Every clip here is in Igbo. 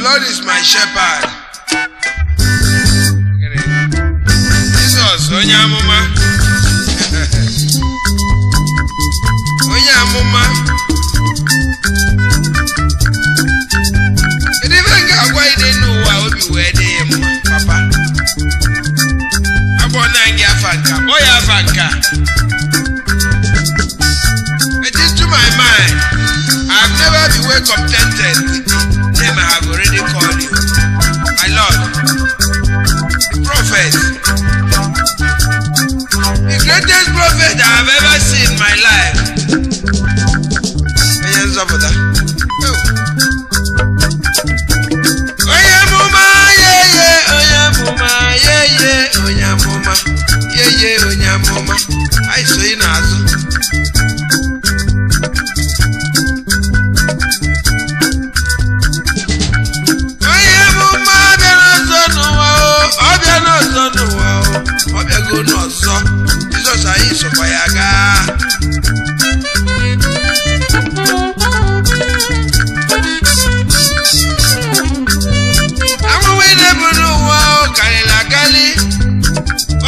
Lord is my shepherd. Jizọs onye amụma. Onye amụma. Kedu ife m ga-agwa ide n'ụwa obi wee dị ya mma, papa? Agbọ na gị afa nka, kpọọ ya afa nka. It is to my mind, I have never been well contented with the name I have already called you. My Lord, the prophet, the greatest prophet I have ever seen in my life. Onye nzọpụta. Oh. Onye amụma, ye ye, onye amụma, ye ye, onye amụma, ye ye, onye amụma. Anyị so ị n'azụ. Onye amụma bịara ọzọ n'ụwa o, ọ bịa n'ọzọ n'ụwa o, ọ bịago n'ọzọ. Jizọs anyị sokwa ya gaa. Amụma ị na-ebu n'ụwa o karịrị akarị.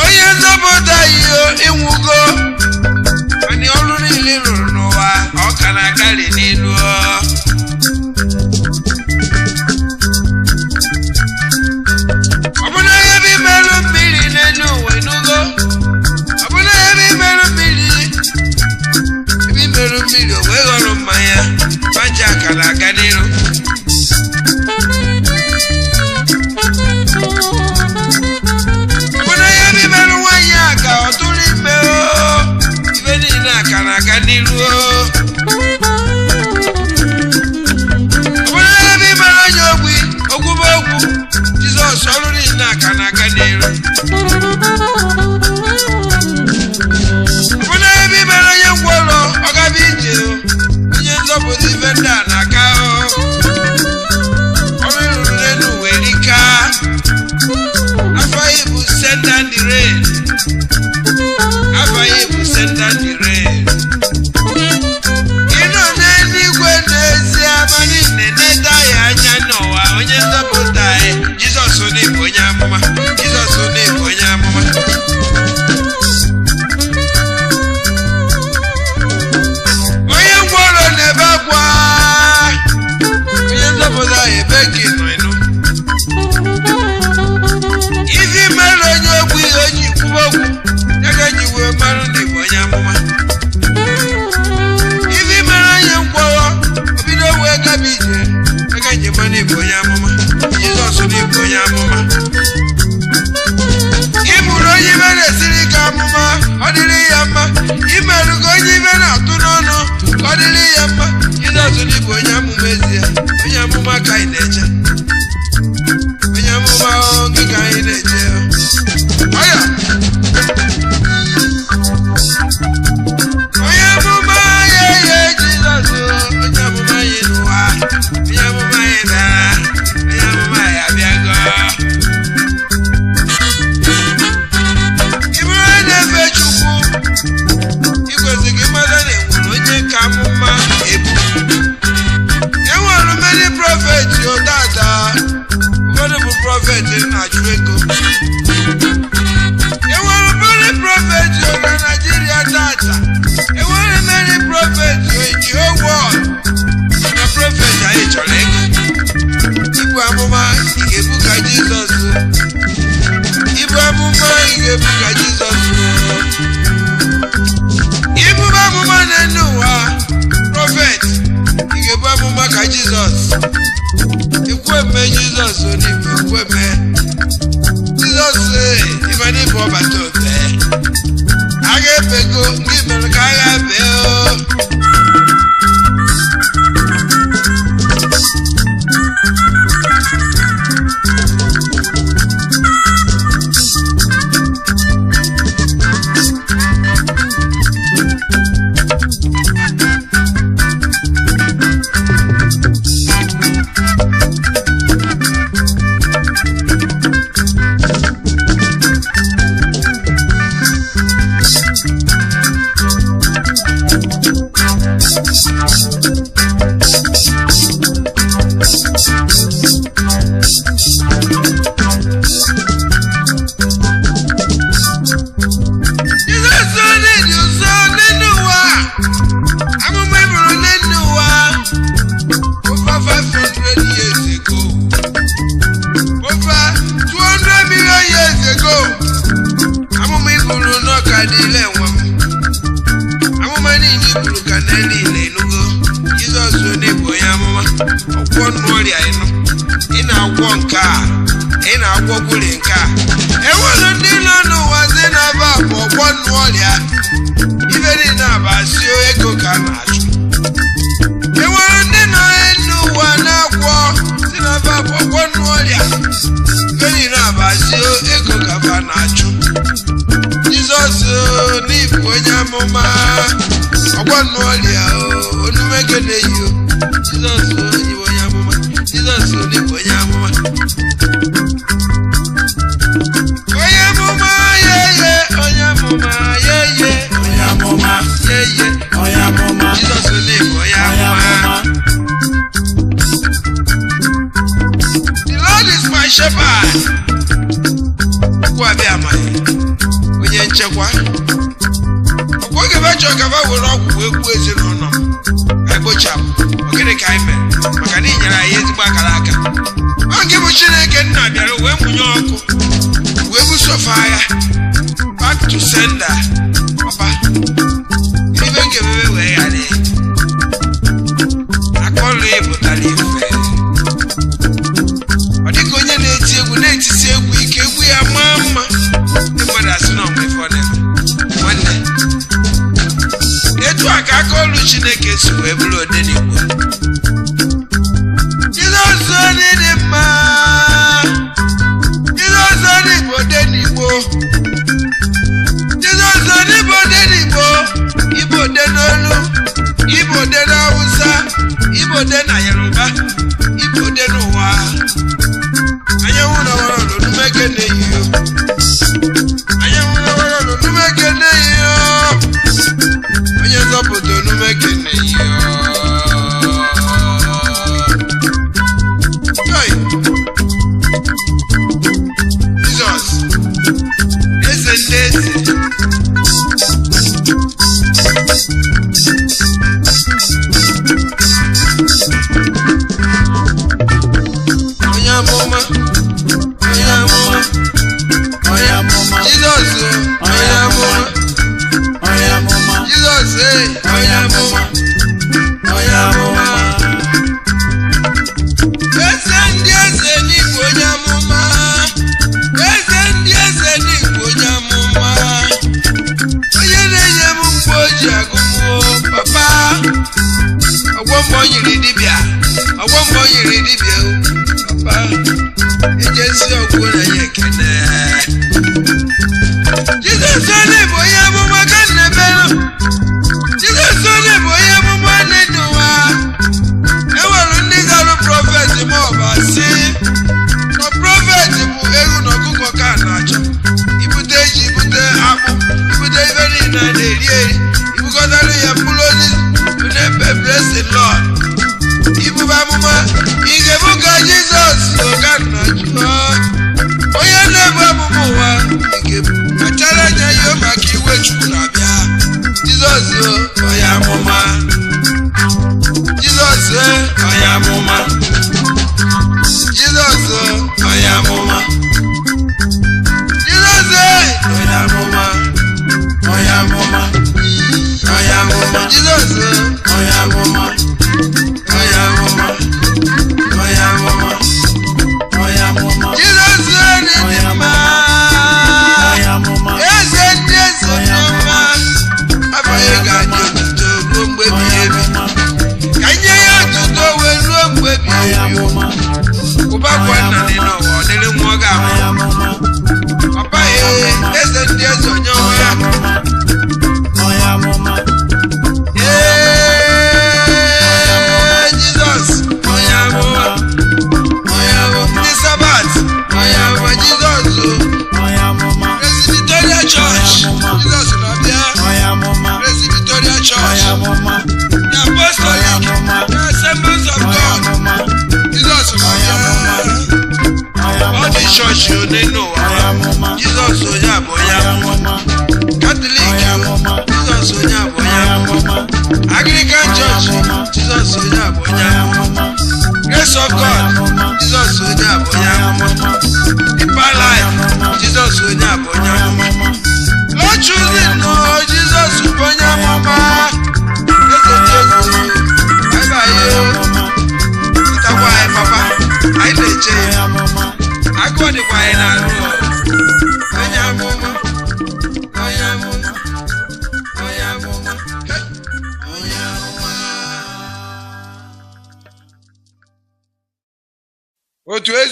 Onye nzọpụta yi o ịnwụgo. Mana ọrụ niile ị rụrụ n'ụwa ọ ka na-akarị n'elu o. Ọ bụ na ebe imerụ mmiri n'elu ụwa ịnụgo. Ọ bụ na ebe imerụ mmiri, ebe imerụ mmiri o wee ghọrọ mmanya, maja ka na-aga n'iru. Ọ bụ na ebe imerụ nwaanyị a ka ọ tụrụ ime o, ibe niile a ka na-aga n'iru o. Ọ bụ na ebe imerụ onye ogbi, okwube okwu, Jizọs ọrụ niile a ka na-aga n'iru. Ọ bụ na ebe imere onye ngwọrọ ọ gaba ije o, onye nzọpụta ife ndị a na-aga o. Ọrụ ịrụrụ n'elu ụwa erika. Afọ ya bụ send down the rain. Afọ ya bụ send down the rain. Ị nọ n'eluigwe n'ezie ma niile na-ede ya anya n'ụwa onye nzọpụta anyị Jizọs n'ịbụ onye amụma. Jizọs n'ịbụ onye amụma. Onye ngwọrọ na-ebe akwa. Onye nzọpụta anyị ebe ka ị nọ ịnụ. Ife mere onye ogbu ihe o ji kwuba okwu ya ka eji wee marụ na ịbụ onye amụma. Ife mere onye ngwọrọ o bido wee gaba ije ya ka eji mara na ịbụ onye amụma. Jizọs na ịbụ onye amụma. Ị bụrụ onye ibe na-esiri ike amụma ọ dịrị ya mma. Imerụgo onye ibe na-atụ n'ọnụ ka ọ dịrị ya mma. Jizọs na ịbụ onye amụma ezie. Onye amụma ka anyị na-eche. Onye amụma o, gị ka anyị na-eche. Ọya! Onye amụma ye ye Jizọs o, onye amụma anyị n'ụwa. Onye amụma anyị bịara. Onye amụma anyị abịago. Ị bụrụ onye na-efe Chukwu, ị kwesịrị ịmata na enwere onye ka amụma ebu. Enwere many prophets o tata. Ụfọdụ bụ prophet na-achụ ego. Enwere many prophets o na Nigeria tata. Enwere many prophets o in the whole world. Na prophet anyị chọrọ ego. Ibu amụma ị ga-ebu ka Jizọs o. Ibu amụma ị ga-ebu ka Jizọs o. Ibuba amụma n'elu ụwa, prophet, ị ga-ebu amụma ka Jizọs. Ekwu eme Jizọs o n'igwe ekwu eme. Jizọs ee, ịma n'ịbụ ọbata obe. Agha ebego, ndị mere ka agha bee o. nwe m. Amụma niile i buru ka na niile ịnụgo. Jizọs onye bụ onye amụma, ọgwọ nnụ ọrịa ịnụ. Ị na-agwọ nke a, ị na-agwọ gwuri nke a. Enwere ndị nọ n'ụwa si na-aba bụ ọgwọ nnụ ọrịa. Ibe niile abasị ego ka a na-achụ. Enwere ndị nọ n'ụwa na-agwọ si na-aba bụ ọgwọ nnụ ọrịa. Ibe niile abasị ego ka a na-achụ. Jizọs n'ịbụ onye amụma, ọgwọ nnụ ọrịa onumeke na-eyi o. Jizọs n'ịbụ onye amụma, Jizọs n'ịbụ onye amụma. Onye amụma yeye, onye amụma yeye, Onye amụma, yeye. onye amụma, Jizọs n'ịbụ onye onye amụma. amụma. The Lord is my shepherd. Okwu abịa amaghị onye nchekwa. Ọkwa oge be chọrọ ka ba were ọgwụ wee gbuo ezinụlọ m. Ka anyị kpochapụ. Ọ gịnị ka anyị mere? Maka na ị nyere anyị ezigbo akara aka. Ọ gị bụ Chineke nna bịara wee mụnye ọkụ wee busofe agha. Back to sender. Papa, ibe m ga-emebe wee ghara ya. Akọlụ ị pụtara ife. Ọ dịka onye na-eti egwu na-etisi egwu ike, egwu ya maa mma, ndị mmadụ asị na ọmụ ife ọ na-eme. Nwanne, etu a ka aka ọrụ Chineke si wee bụrụ odenigbo. Jizọs onye dị mma, Jizọs onye bụ odenigbo, Jizọs onye bụ odenigbo. Ibo ode n'olu, ibo ode n'Hausa, ibo ode na Yoruba, ibo ode n'ụwa. Anyanwụ na wara n'olumeke na-eyi o. Anyanwụ na wara n'olumeke na-eyi o. Onye nzọpụta olumeke na-eyi o. Hey! Jizọs, eze ndị eze. Onye amụma, onye amụma, Onye amụma, Jizọs, onye amụma, onye amụma, Jizọs, onye amụma, onye amụma. Eze ndị eze n'igwe onye amụma, eze ndị eze n'igwe onye amụma, onye na-enye m mgbe o ji agụ mmụọ, papa. Ọgwọ mgbe o yiri dibịa, ọgwọ mgbe o yiri dibịa o, papa. Ejesi ọgwụ na ya ekene. Jizọs onye bụ onye amụma ka m na-emerụ. Jizọs onye bụ onye amụma n'ụwa. E nwere ndị garụ prophet ma ọ bụ asị na prophet bụ ewu na ọkụkọ ka a na-achọ. Ibute ji, ibute akpụ, ibute ibe niile a na-eri eri, ibukọtara ya mkpụrụ osisi na-epe blessing Lord. Ibube amụma ị ga-ebu ka Jizọs ka nna jụọ. Onye na-ebu amụma ụwa ị ga-ebu kpachara anya ihe maka iwe Chukwu na-abịa. Jizọs onye amụma, Jizọs onye amụma, Jizọs onye amụma, Jizọs onye amụma, Onye amụma, onye amụma, Jizọs onye amụma, onye amụma, onye amụma, onye amụma, Jizọs onye dị mma, onye amụma, eze ndị eze dị mma, abaghị ga-adị otuto ruo mgbe onye ebighị ebi. amụma, Ka nye ya otuto wee ruo mgbe onye ebighị ebi. amụma, Ụbakwa nna dị n'ụwa ọ dịrị nwa ọ ga-amụ. onye amụma, Papa ya, eze ndị eze, onye ọma. onye amụma, onye amụma, Ee, Jizọs onye amụma, onye amụma, ndị Sabat onye amụma, Jizọs o. onye amụma, Presbyterian Church, Jizọs na-abịa. onye amụma, Presbyterian onye Church, amụma, the Apostolic, the Assemblies of onye God, amụma, Jizọs na-abịa. onye Ọ amụma, dị chọọchị one n'ụwa. onye amụma, Jizọs onye a bụ onye onye amụma. amụma, Katọlik, onye amụma, Jizọs onye a bụ onye onye amụma. amụma, Anglican Church, Jizọs onye a bụ onye onye amụma. amụma, Grace of God, Jizọs onye a bụ onye onye amụma. amụma, Deeper Life, Jizọs onye a bụ onye onye amụma. amụma. Lord choosing, no.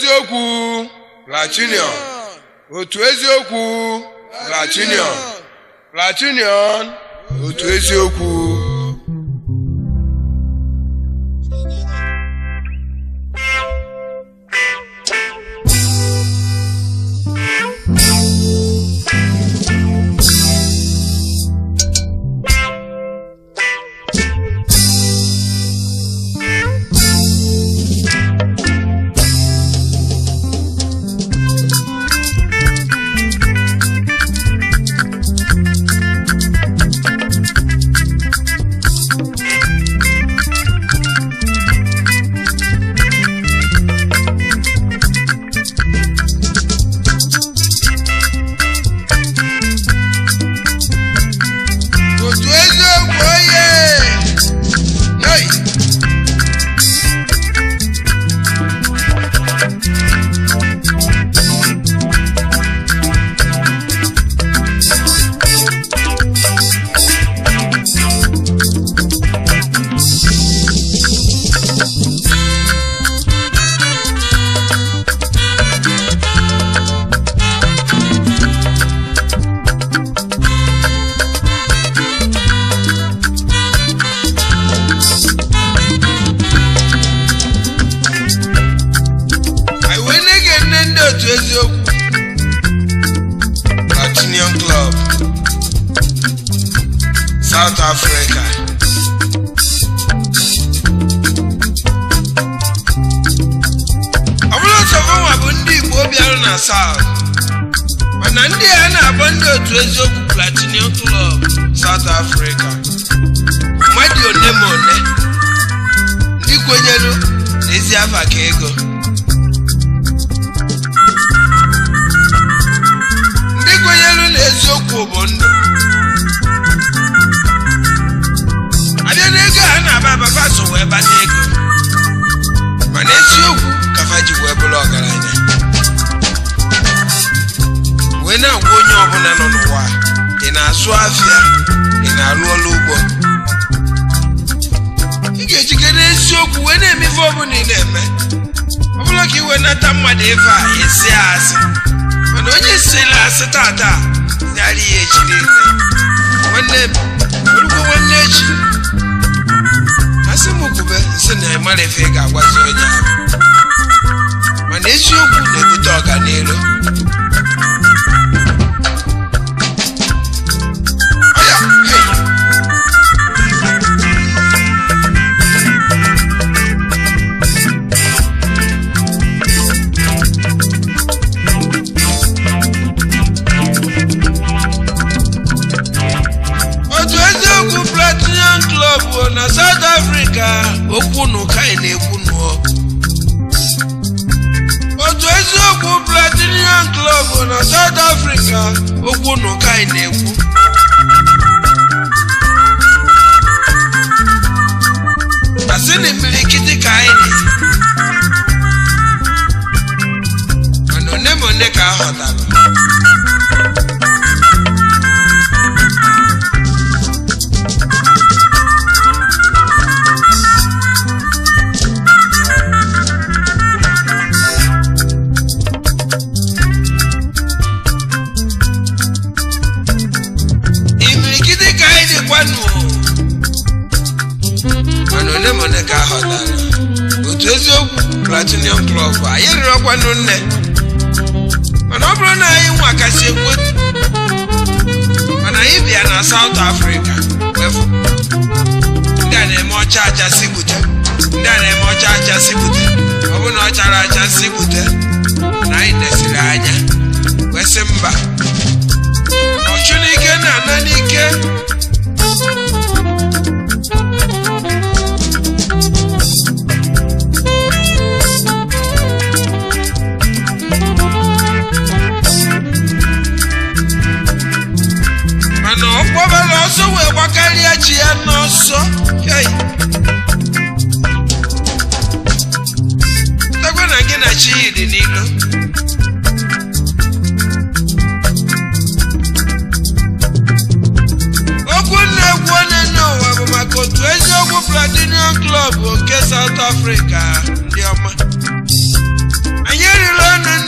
eziokwu Platinion, otu eziokwu Platinion, Platinion, otu eziokwu. Otu eziokwu oye! Hey! Anyị wee na-ege nne ndị otu eziokwu Platinion Club, South Africa. Ọ bụrụ sọfọnwa bụ ndị Igbo bịara na South, mana ndị a na-akpọ ndị otu eziokwu Platinion Club South Africa, mmadụ one ma one ndị kwenyere n'ezi afa ka ego, ndị kwenyere na eziokwu bụ ndụ. Abịa n'ego a na-aba ababa so wee bata ego, mana eziokwu kafa ji wee bụrụ ọgaranya, wee na-agwa onye ọbụla nọ n'ụwa, ị na-azụ afịa, ị na-arụ ọrụ ugbo, ị ga-ejikere eziokwu wee na-eme ife ọbụla ị na-eme. Ọ bụrụ ka ị wee nata mmadụ ife a esi asị, mana onye sịrị asị tata zịara ya echi niile, nwanne m orukwe nwanne echi, asị m kwube nsị na ịmara ife ị ga-agwazi onye ahụ, mana eziokwu na-ebute ọganiru. Ọya, hey! Otu eziokwu Platinum Club bụ na South Africa, okwu nụ ka anyị na-ekwu nụọ. Otu eziokwu Platinum Club bụ na South Africa, okwu nụ ka anyị na-ekwu. Asị na imilikiti ka anyị dị, mana one ma one ka a ghọtara. Imilikiti ka anyị dịkwanụ, mana one ma one ka a ghọtara. Otu eziokwu Platinum Club anyị rịọkwanụ nne, mana ọ bụrụ na anyị nwa kasị ekwu, mana anyị bịa na South Africa wee fụ ndị a na-eme ọcha acha si gbute, ndị a na-eme ọcha acha si gbute, ọ bụrụ na ọ chara acha si gbute, na anyị nesiri anya wee sị mba, ọchụ n'ike na-ana n'ike. Mana ọ gbabara ọsọ wee gbakarịa chi ya n'ọsọ. Hey! Takwa na gị na chi ya dị n'ilo. Okwu na-ekwu onye n'ụwa bụ maka otu eziokwu Platinum Club nke South Africa. Ndị ọma anyị.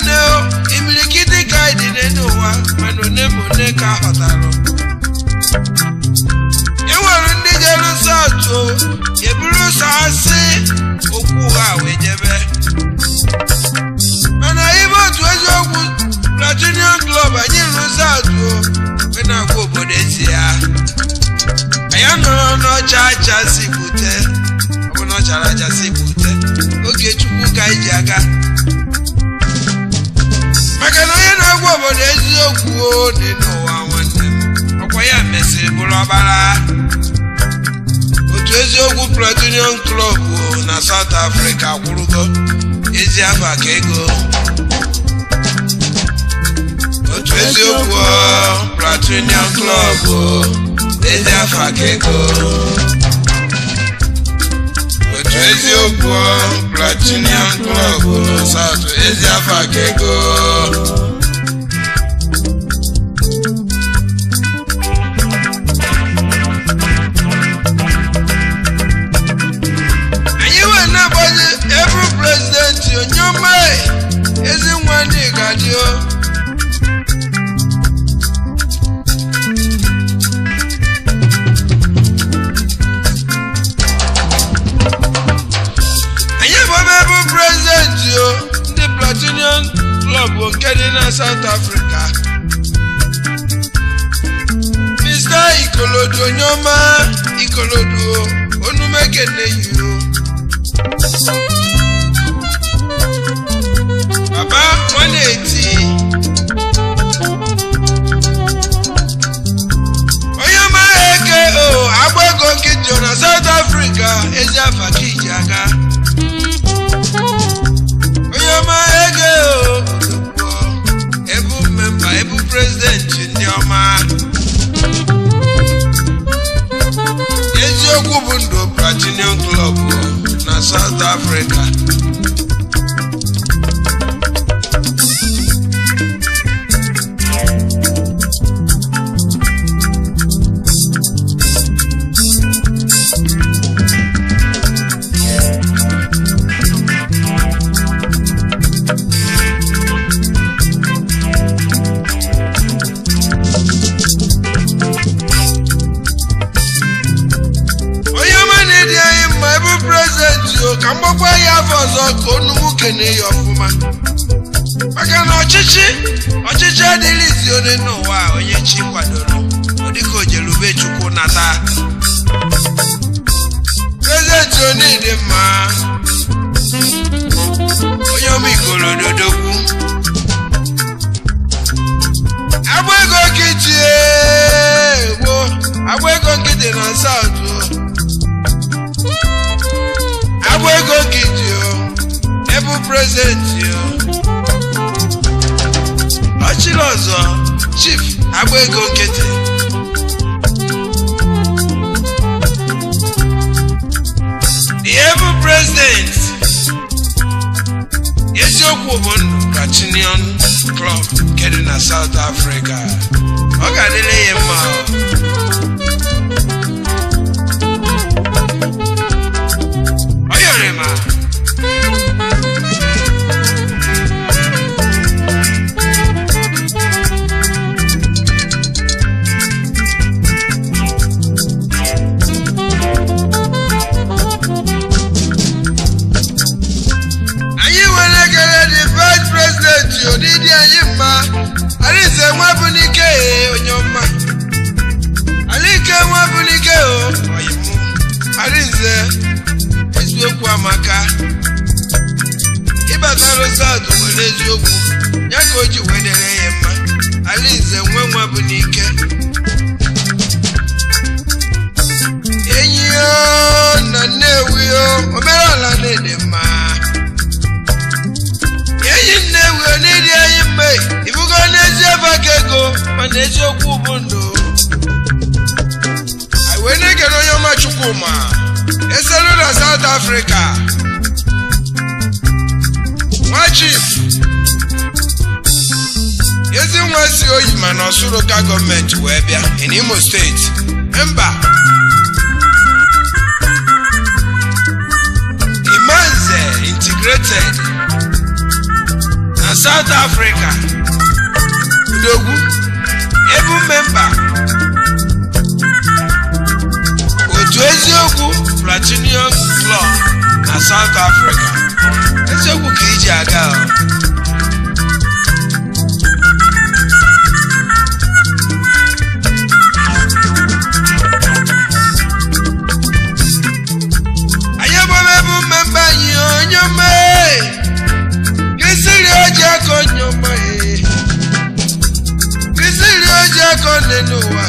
nwanne o, imilikiti ka anyị dị n'ụwa, mana one ma one ka ghọtara. E nwere ndị jere South eburu ụzọ asị okwu ụgha wee jebe, mana ibe otu eziokwu Platinum Club anyị ruru South wee na-agwa obodo ezi ya. Anyị nọrọ n'ọcha acha si bute, ọ bụ na ọ chara acha si bute oge Chukwu ka anyị ji aga, maka na onye na-agwa obodo eziokwu dị n'ụwa nwanne m, ọkwa ya mesịrị bụrụ ọbara. Otu eziokwu Platinum Club na South Africa kwụrụgo ezi afa ka ego. Otu eziokwu Platinum Club ezi afa ka ego. Otu eziokwu Platinum Club na South ezi afa ka ego. Anyị wee na-agbazi every president Onyema Ezinwa Ndigadi o. Anyị bụ ebe president o ndị Platinum Club nke dị na South Africa, Mr. Ikolodu Onyema Ikolodu Onumekene yiro. Baba 180 onye ọma eke o agba ego nkịtị na South Africa ezi afa ka iji aga. Onye ọma eke o ebu memba ebu prezidenti ndị ọma. Eziokwu bụ ndụ Platinum Club na South Africa. Onye ọma na-edi anyị mma ebe prezidenti o, ka mgbakwa ya afọ ọzọ ka onu kene ya ọfụma, maka na ọchịchị adịghịzi onye n'ụwa onye chi kwadoro ọ dịka ojerube Chukwu nata. Prezidenti onye dị mma, onye ọma Ikolodu odogwu agba ego nkịtị egbo agba ego nkịtị na South agba ego nkịtị o ebu prezidenti o ọchịrị ọzọ Chief agba ego nkịtị. The ebu president eziokwu bụ ndụ Platinum Club nke dị na South Africa, ọ ga-adịrị ya mma. Ọ yọrọ ma anyị nwere ekele dị vice president odidi anyị mma Arinze Nwabunike onye ọma Alike Nwabunike o oyimu Arinze eziokwu amaka ịbatara South nwere eziokwu ya ka o ji wedere ya mma. Arinze Nwabunike enyi o na Nnewi o omenala na-ede mma enyi Nnewi ọ na-eri anyị mma ibugo n'ezi ebe ka ego mana eziokwu bụ ndụ. Anyị wee na-ekele onye ọma Chukwuma eselu na South Africa nwa Chief Ezinwa si oyi mana Ọsụ Local gọọmenti wee bịa in Imo Steeti mba Imanze Integrated na South Africa. Udogwu ebu memba otu eziokwu Platinum Club na South Africa. Eziokwu ka iji aga o. Anyị agbaba ebu mmemba anyị onye ọma kisiri oji aka onye ọma kisiri oji aka nne n'ụwa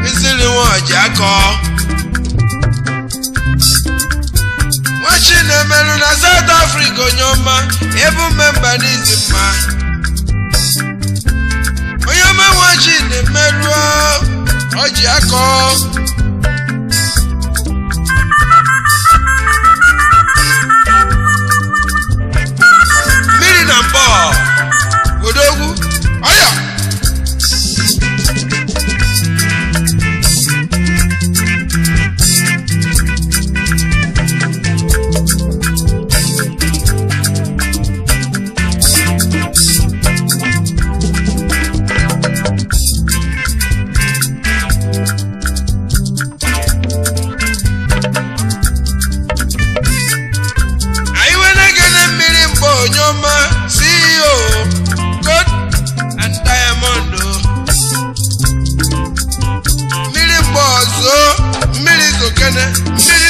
kisiri nwa oji aka nwachi na-emerụ na South Africa onye ọma ebu mmemba n'izi mma onye ọma nwachi na-emerụ oji aka. Mmiri na mbọ odogwu ọya anyị wee na-egene mmiri mgbe onye ọma CEO Gold and Diamond mmiri mgbe ọzọ mmiri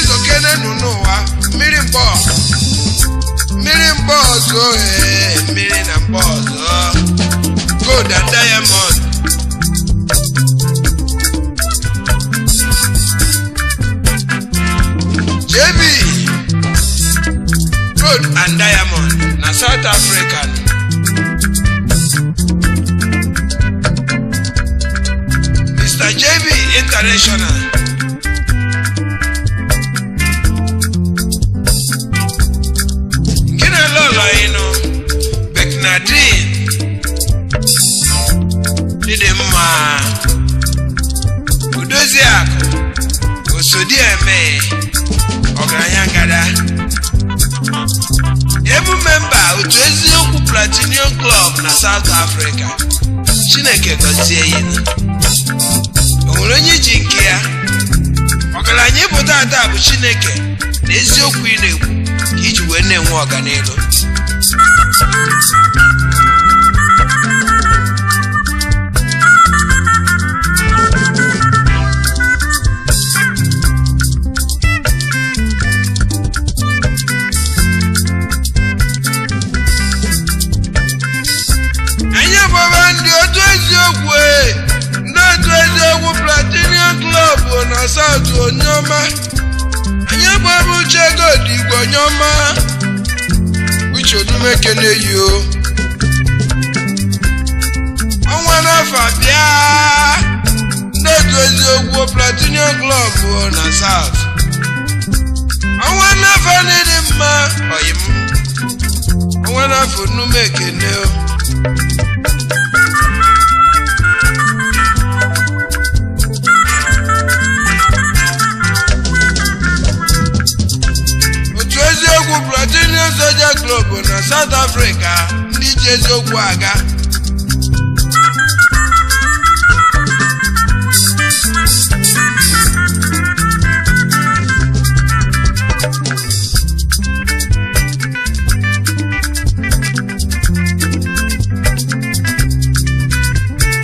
zokene nụ n'ụwa mmiri mgbe ọzọ ee mmiri na mgbe ọzọ Gold and Diamond. JB Gold and Diamond na South Africa. Mr. JB International. Nke na lọlọ ịnụ Beknadin dịdị mma Udoziakụ Osodieme ọgaranya ngada ebu memba otu eziokwu Platinum Club na South Africa. Chineke gọzie ya. O nwere onye ji nke ya ọgaranya ịbụ tata bụ Chineke na eziokwu ị na-ekwu ka iji wee na-enwe ọganihu. Anyị agbaba ndị otu eziokwu ndị otu eziokwu Platinum Club na South onyeọma. Anyị agbaba Uche Gold Igwe onyeọma. Uche Odumeke na-eyi o ọnwa n'afọ abịa ndị otu eziokwu Platinum Club na South ọnwa n'afọ n'ịdị mma ọyị m ọnwa n'afọ Odumeke o. Otu eziokwu Platinum Soldier Club na South Africa ndị ji eziokwu aga.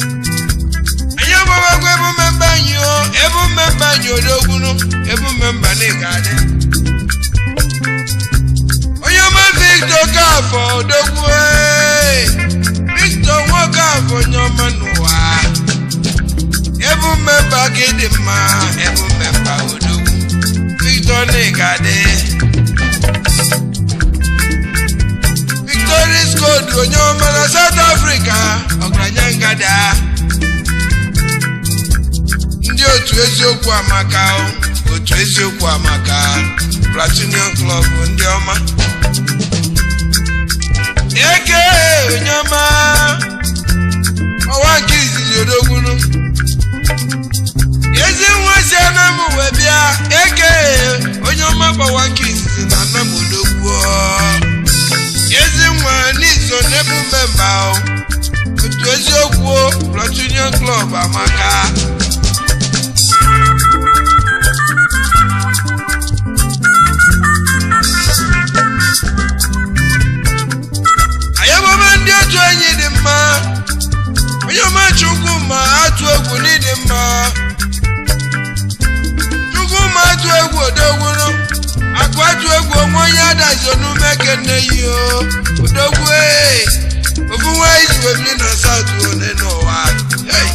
Anyị agbabakwa ebu mmemba anyị o ebu mmemba anyị odogbunu ebu mmemba na ị ga-adị. Onye ọma Victor Okafor odogwu Victor Nwokafor onye ọma n'ụwa ebu mmemba ka ịdị mma ebu mmemba odogwu Victor na ị ga-adị. Victoris Code onye ọma na South Africa ọgaranya ngada. Ndị otu eziokwu amaka otu eziokwu amaka Platinum Club ndị ọma. Eke onye ọma ọwa nke izizi odogbunu ezi nwa si anam wee bịa eke onye ọma gbawa nke izizi na anam odogwu. Ezi nwa n'izo n'ebu memba otu eziokwu Platinum Club amaka. Ayababa ndị otu enyi dị mma, onye ọma Chukwu ma atụ egwu n'ịdị mma. Chukwu ma atụ egwu odogwuru, akụ atụ egwu onwe onye adazi onume kene yo odogwu ee. Ofu nwa izu ebili na South one n'ụwa. Hey!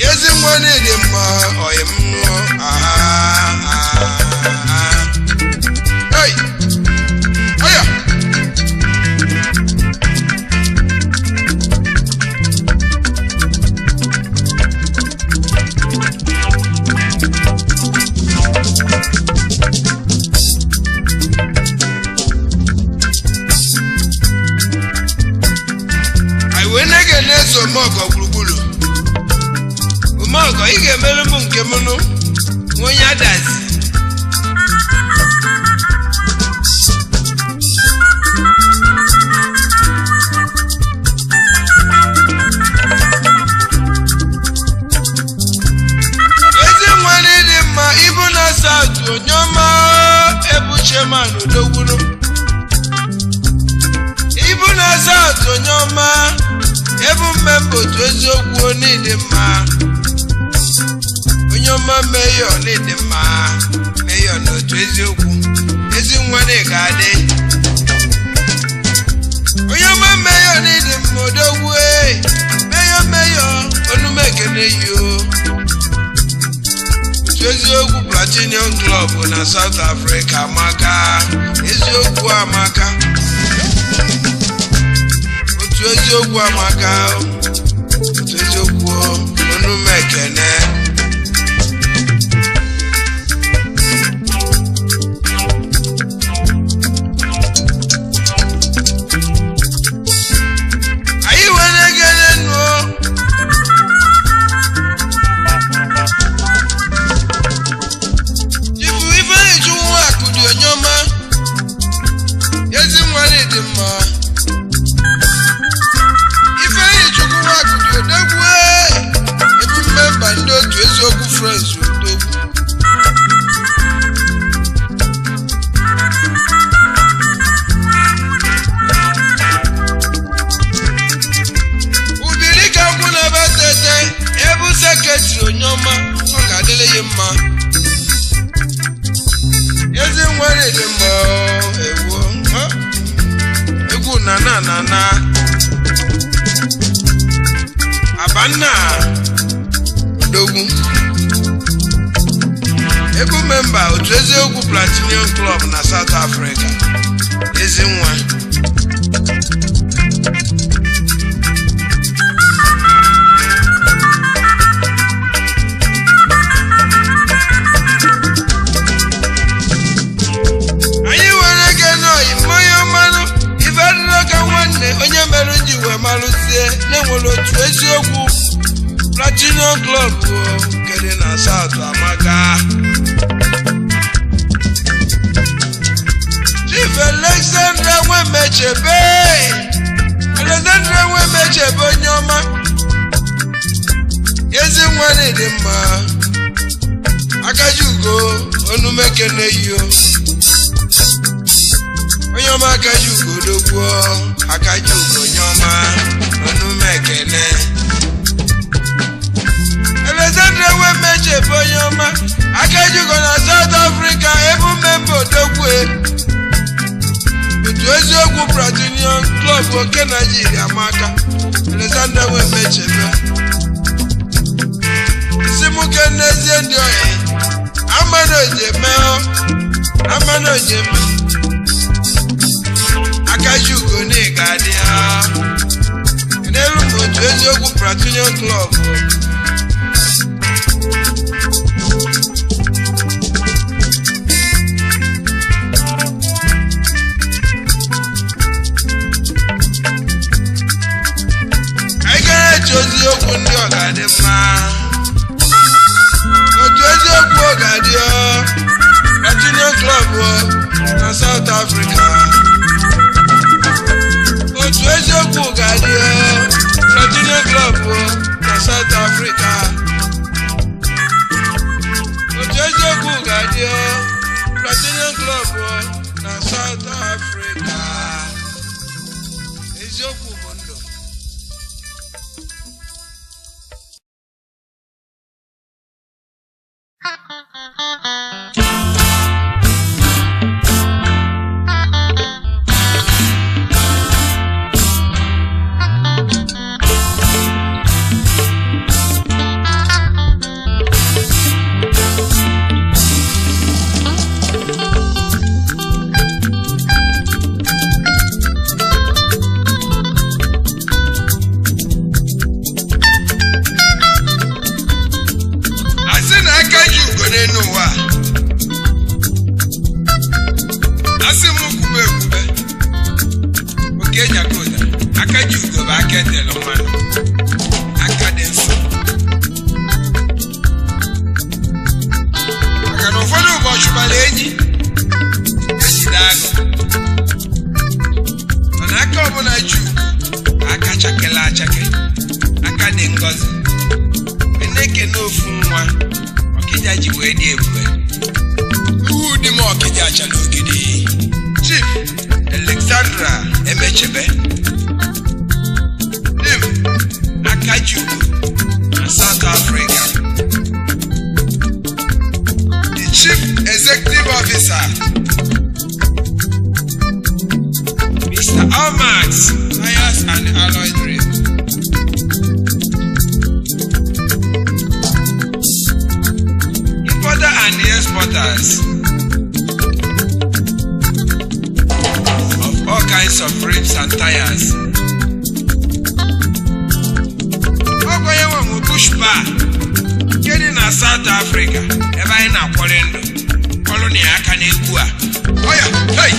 Ezi nwa n'ịdị mma ọyị m nụọ aha aha. Hey! Aya! Anyị wee na-ege na-eso Omeọgọ gburugburu. Omeọgọ, ị ga-emere m nke m nụ, nwa onye adazi. Ezi nwa dị mma, ibu na South onye ọma ebu chairman odogwuru. Ibu na South onye ọma ebu mmemba otu eziokwu n'ịdị mma. Onye ọma meyọ n'ịdị mma, meyọ n'otu eziokwu, ezi nwa na ị ga-adị. Onye ọma meyọ n'ịdị mma odogwu ee, meyọ meyọ onume ekene yo. Otu eziokwu Platinum Club na South Africa amaka, eziokwu amaka. Otu eziokwu amaka, otu eziokwu onume ekene. Anyị were ekele nụọ. Chifu Ifeanyi Chukwu Akụdị onye ọma, ezi nwa dị mma. Ifeanyi Chukwu Akụdị odogwu ee, ebu memba ndị otu eziokwu Friends odogwu. Ubiri ka nkwụ na-ebe tete, ebu sekretịrị onye ọma, ọ ga-adịrị ya mma. Ezi nwere dị mma ewu ha? Egwu na na na na Abanna odogwu ebu memba otu eziokwu Platinum Club na South Africa. Ezi nwa anyị nwere ike n'oyi mmanya mmanụ ife adịrọ ka nwanne onye mere ji wee malụzie na-enwere otu eziokwu Platinum Club nke dị na South amaka. Chief Alexandra Nwemechebe, Alexandra Nwemechebe onye ọma, ezi nwa dị mma, akaji ugo onumekene yo. Onye ọma akaji ugo odogwu, akaji ugo onye ọma onumekene. Alexandra Nwemechebe onye ọma, akaji ugo na South Africa, ebu memba odogwu otu eziokwu Platinum Club nke Naijiria amaka. Alexandra Nwemechebe isi m ke n'ezie ndị oyi amana ojeme amana ojeme akaji ugo na ị ga-adị ha n'elu m otu eziokwu Platinum Club. Anyị gara eche oziokwu ndị ọ ga-adị mma. Otu eziokwu ọ ga-adị ọ. Platinum Club na South Africa. Otu eziokwu ga-adị Platinum Club na South Africa. Otu eziokwu ga-adị Platinum Club na South Africa. Eziokwu bụ ndụ. Asị na aka ji ugo n'elu ụwa, asị m kwube ekwube oke nyakoda. Aka ji ugo bụ aka etelu mmanụ, aka dị nsọ, maka na ụfọdụ ụbọchị gbara enyi ejide agụ, mana aka ọbụla ji ugo bụ aka chakele achake, aka dị ngọzi. Na-ekene ofu nwa Ọkịja ji wee dị ebube. Uhu dị m Ọkịja achala ogidi. Chief Alexandra Emechebe dim Akajiugo na South Africa, the Chief Executive Officer, Mr. Almax Tires and Alloy Rim. Importer and exporters of all kinds of rims and tires. Ọgwụ ya nwe Bush Bar nke dị na South Africa, ebe anyị na-akwọrị ndụ kọlụ na ya aka n'egwu a. Oya, hey!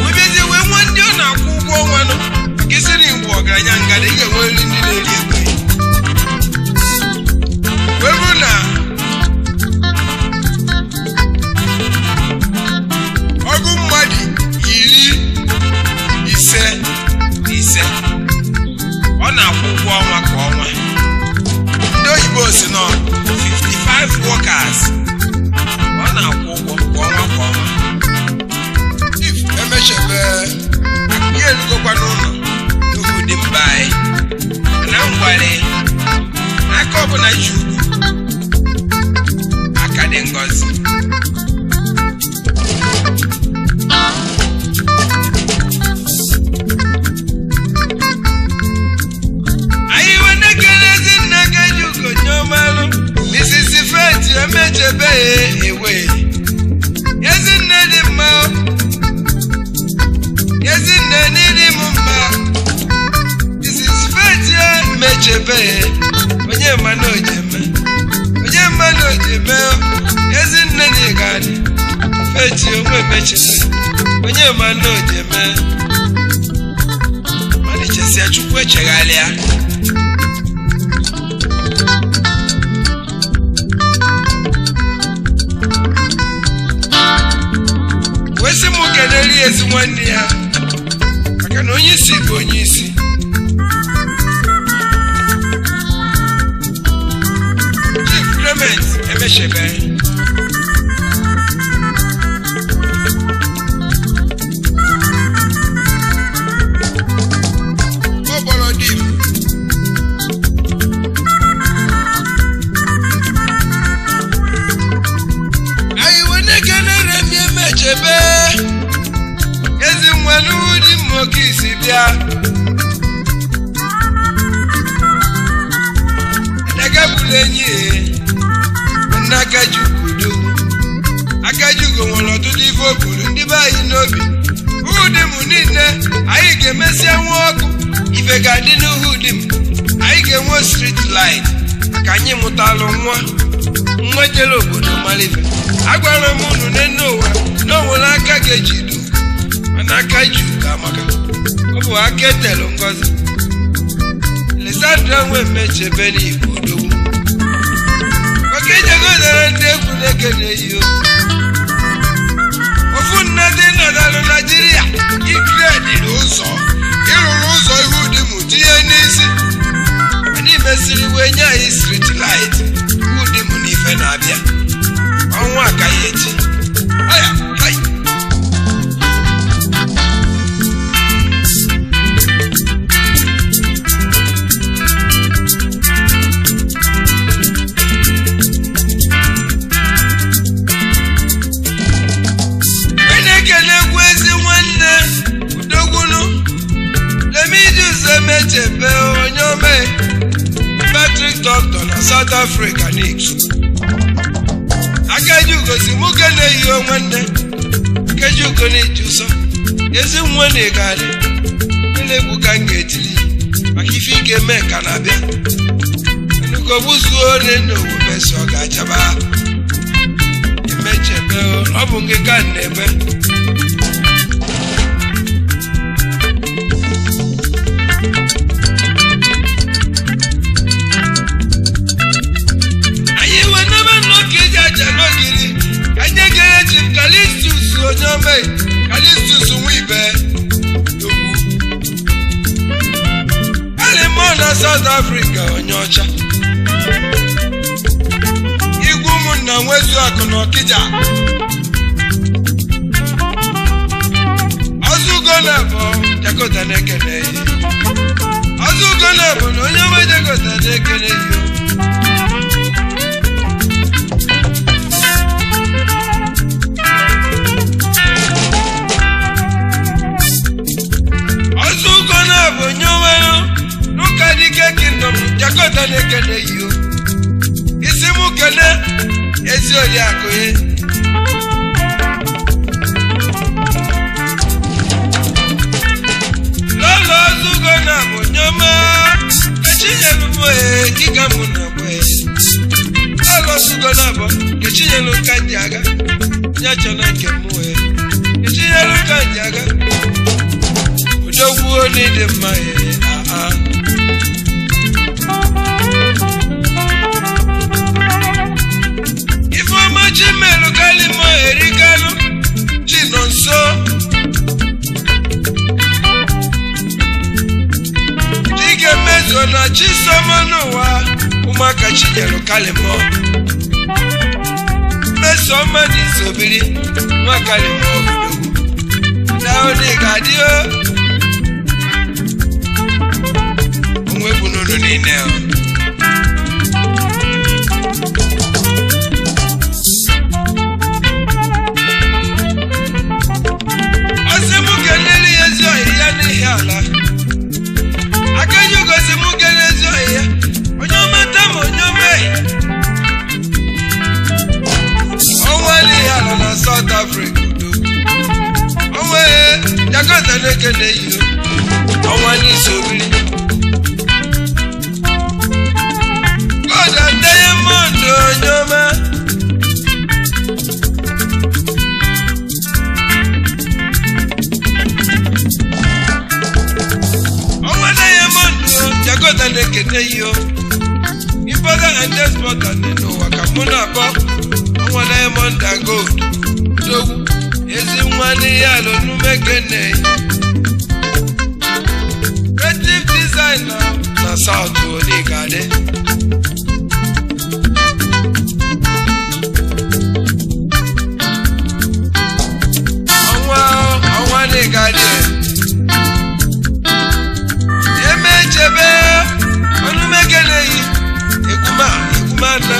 Webezie wee nwee ndị ọ na-akwụ ụgwọ ọnwa nụ, maka isi na igwe ọgaranya ngada ị ga-enwerịrị ndị na-eri ego ya. Wee bụrụ na ọgụ mmadụ 55 ọ na-akwụ ụgwọ ọnwa kwa ọnwa. Ndị oyibo si nọ 55 workers ọ na-akwụ ụgwọ kwa ọnwa kwa ọnwa. If emechebe ya erugokwa n'ụlọ n'ugwu dị mba anyị, mana ngwale aka ọbụla ji ugwu aka dị ngọzi. Anyị wee na-ekele ezi nna Akajiugo nyeọmalụ Mrs. Faith Emechebe ewe ezinne dị mma, ezinne n'ịdị m mma. Mrs. Faith Emechebe, onye mmanụ ojeme, onye mmanụ ojeme, ezinne na ịgadị Faith onwe emechebe, onye mmanụ ojeme mmadụ chesia Chukwu echegharịa. Wee sị m kelere ezi nwanne ya, maka na onye isi bụ onye isi. Chief Clement Emechebe ọ kpọrọ di m anyị wee na-ekele Remi Emechebe ezi nwa n'ụdị mmoke isi bịa adagabula enyi nna Akajiugo. Akajiugo nwere ọtụtụ ife o buru ndị be anyị n'obi. Ụdị m niile anyị ga-emesịa nwa ọkụ ife ga-adị n'ihu dị m, anyị ga-enwe street light. Ka anyị mụtalụ nwa nwa jere obodo malife. Agwara m unu n'enu ụwa na o nwere aka ga-eji du, mana aka ji ugo amaka. Ọ bụ aka etelu ngozi. Alessandra nwe mmechebe n'Igbo odogwu. Maka ijego zere ndị egwu na-ekene ihe. Ofu nne dị nọdalụ Naijiria ikrediri ụzọ ịrụrụ ụzọ ihu dị m tinye n'isi. Anyị mesịrị wee nye anyị street light ihu dị m n'ife na-abịa. Ọnwa ka ya echi. Aya, hai. Ekele ezi nwanne udogwunu Lemidus Emechebe onye ome Patrick Doctor na South Africa n'Iksu. Akaji ugosi nwoke na-eyi nwanne Nkeji ugo na-eji ụsọ ezi nwa na ịgadị elegwu ka m ga-etili maka ife ike mee ka na-abịa. Nnukwu ore na owume si ọ ga-achaba. Emechebe ọ bụ nke ka m na-eme. Anyị wee nebe nnọọ ka eji aja n'ogiri ka nye gere ji m Kalistus onye ome Kalistus nwa ibe Dogwu Alimọ na South Africa onye ọcha. Igwe ụmụnna nwezu akụ na Ọkịja. Ọzụgo na-abụ Jakota na-ekene ya. Ọzụgo na-abụ na onye ọma Jakota na-ekene ya. Ọzụgo na-abụ onye ọma n'ụka dike kingdom Jakota na-ekene ya. Isi mụ kene ezi oriakụ ya. Lọlọ ọzụgo na-abụ onye ọma Kechinyelu mụ ee kika mụ na-agba ee. Lọlọ ọzụgo na-abụ Kechinyelu ka ndị aga onye chọrọ nke mụ ee. Kechinyelu ka ndị aga odogwu onye dị mma ee aa. Ifeọma Chimelu Kalimo erikalụ Chinonso Dike mezuo na Chisoma n'ụwa ụmụaka Chinyelu Kalimo Mmesoma na Isobiri nwa Kalimo odogwu na ọ ga-adị o onwe bụ n'ụlọ niile o. Ọsị mụ kelere ya ezi ọyị ya n'ihi ala. Akaji ugosi mụ kele ezi ọyị ya. Onye ọma tama onye ọma ehi. Ọnwa n'ihi ala na South Africa udo. Ọnwa ee, Jakota na-ekele yi o. Ọnwa n'isi obiri. God and Diamond onye ọma. Ọnwa Diamond Jakota na-ekene yi o. Importer and exporter dị n'ụwa ka mụ na-akpọ ọnwa Diamond and Gold. Odogwu ezi nwa n'ihe ala onumekene. Creative designer na South Onigade. Ọnwa ọnwa n'Igade. Emechebe onumekene yi ekwuma ekwuma na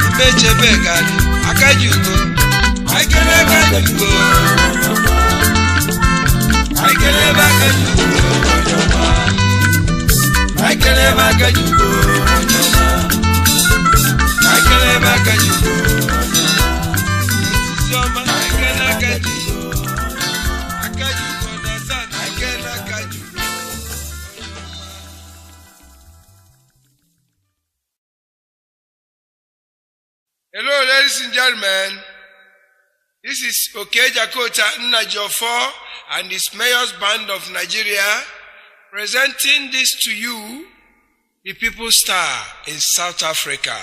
emechebe gadi akaji ugo. Akele akaji ugo. Akele akaji ugo. Akele akaji ugo. Akele akaji ugo. Osisi ọma akele akaji ugo. Akaji ugo na san akele akaji ugo. Hello, ladies and gentlemen. This is Okejakota Nnajiofor and his Mayor's Band of Nigeria presenting this to you, the People's Star in South Africa.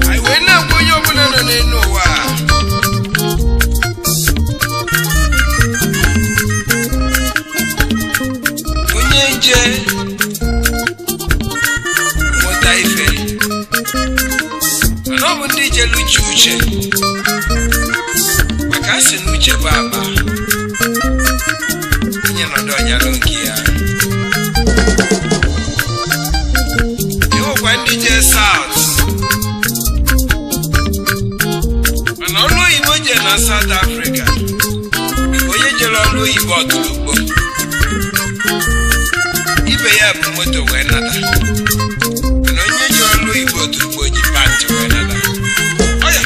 Anyị wee na-agwa onye ọbụla nọ n'elu ụwa a, onye nje nweta ife, mana ọ bụ ndị jelu uche uche, maka a sị na uche bụ akpa onye nọdụ ọnyalụ nke ya. Enwekwa ndị jee South, mana ọrụ oyibo jere na South Africa, onye jere ọrụ oyibo ọtụtụgbo ibe ya bụ moto wee nata, mana onye jere ọrụ oyibo ọtụtụgbo ji pantị wee nata. Ọya,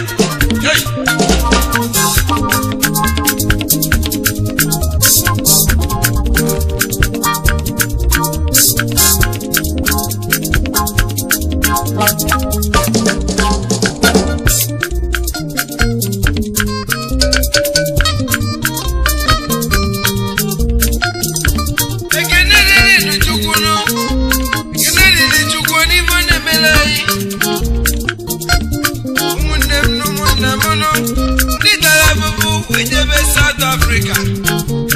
hey! Ekene dịrị Chukwu nụ, ekene dịrị Chukwu n'ime ọ na-emela anyị. Ụmụnne m na ụmụnna m nụ, ndị tara afụfụ wee jebe South Africa,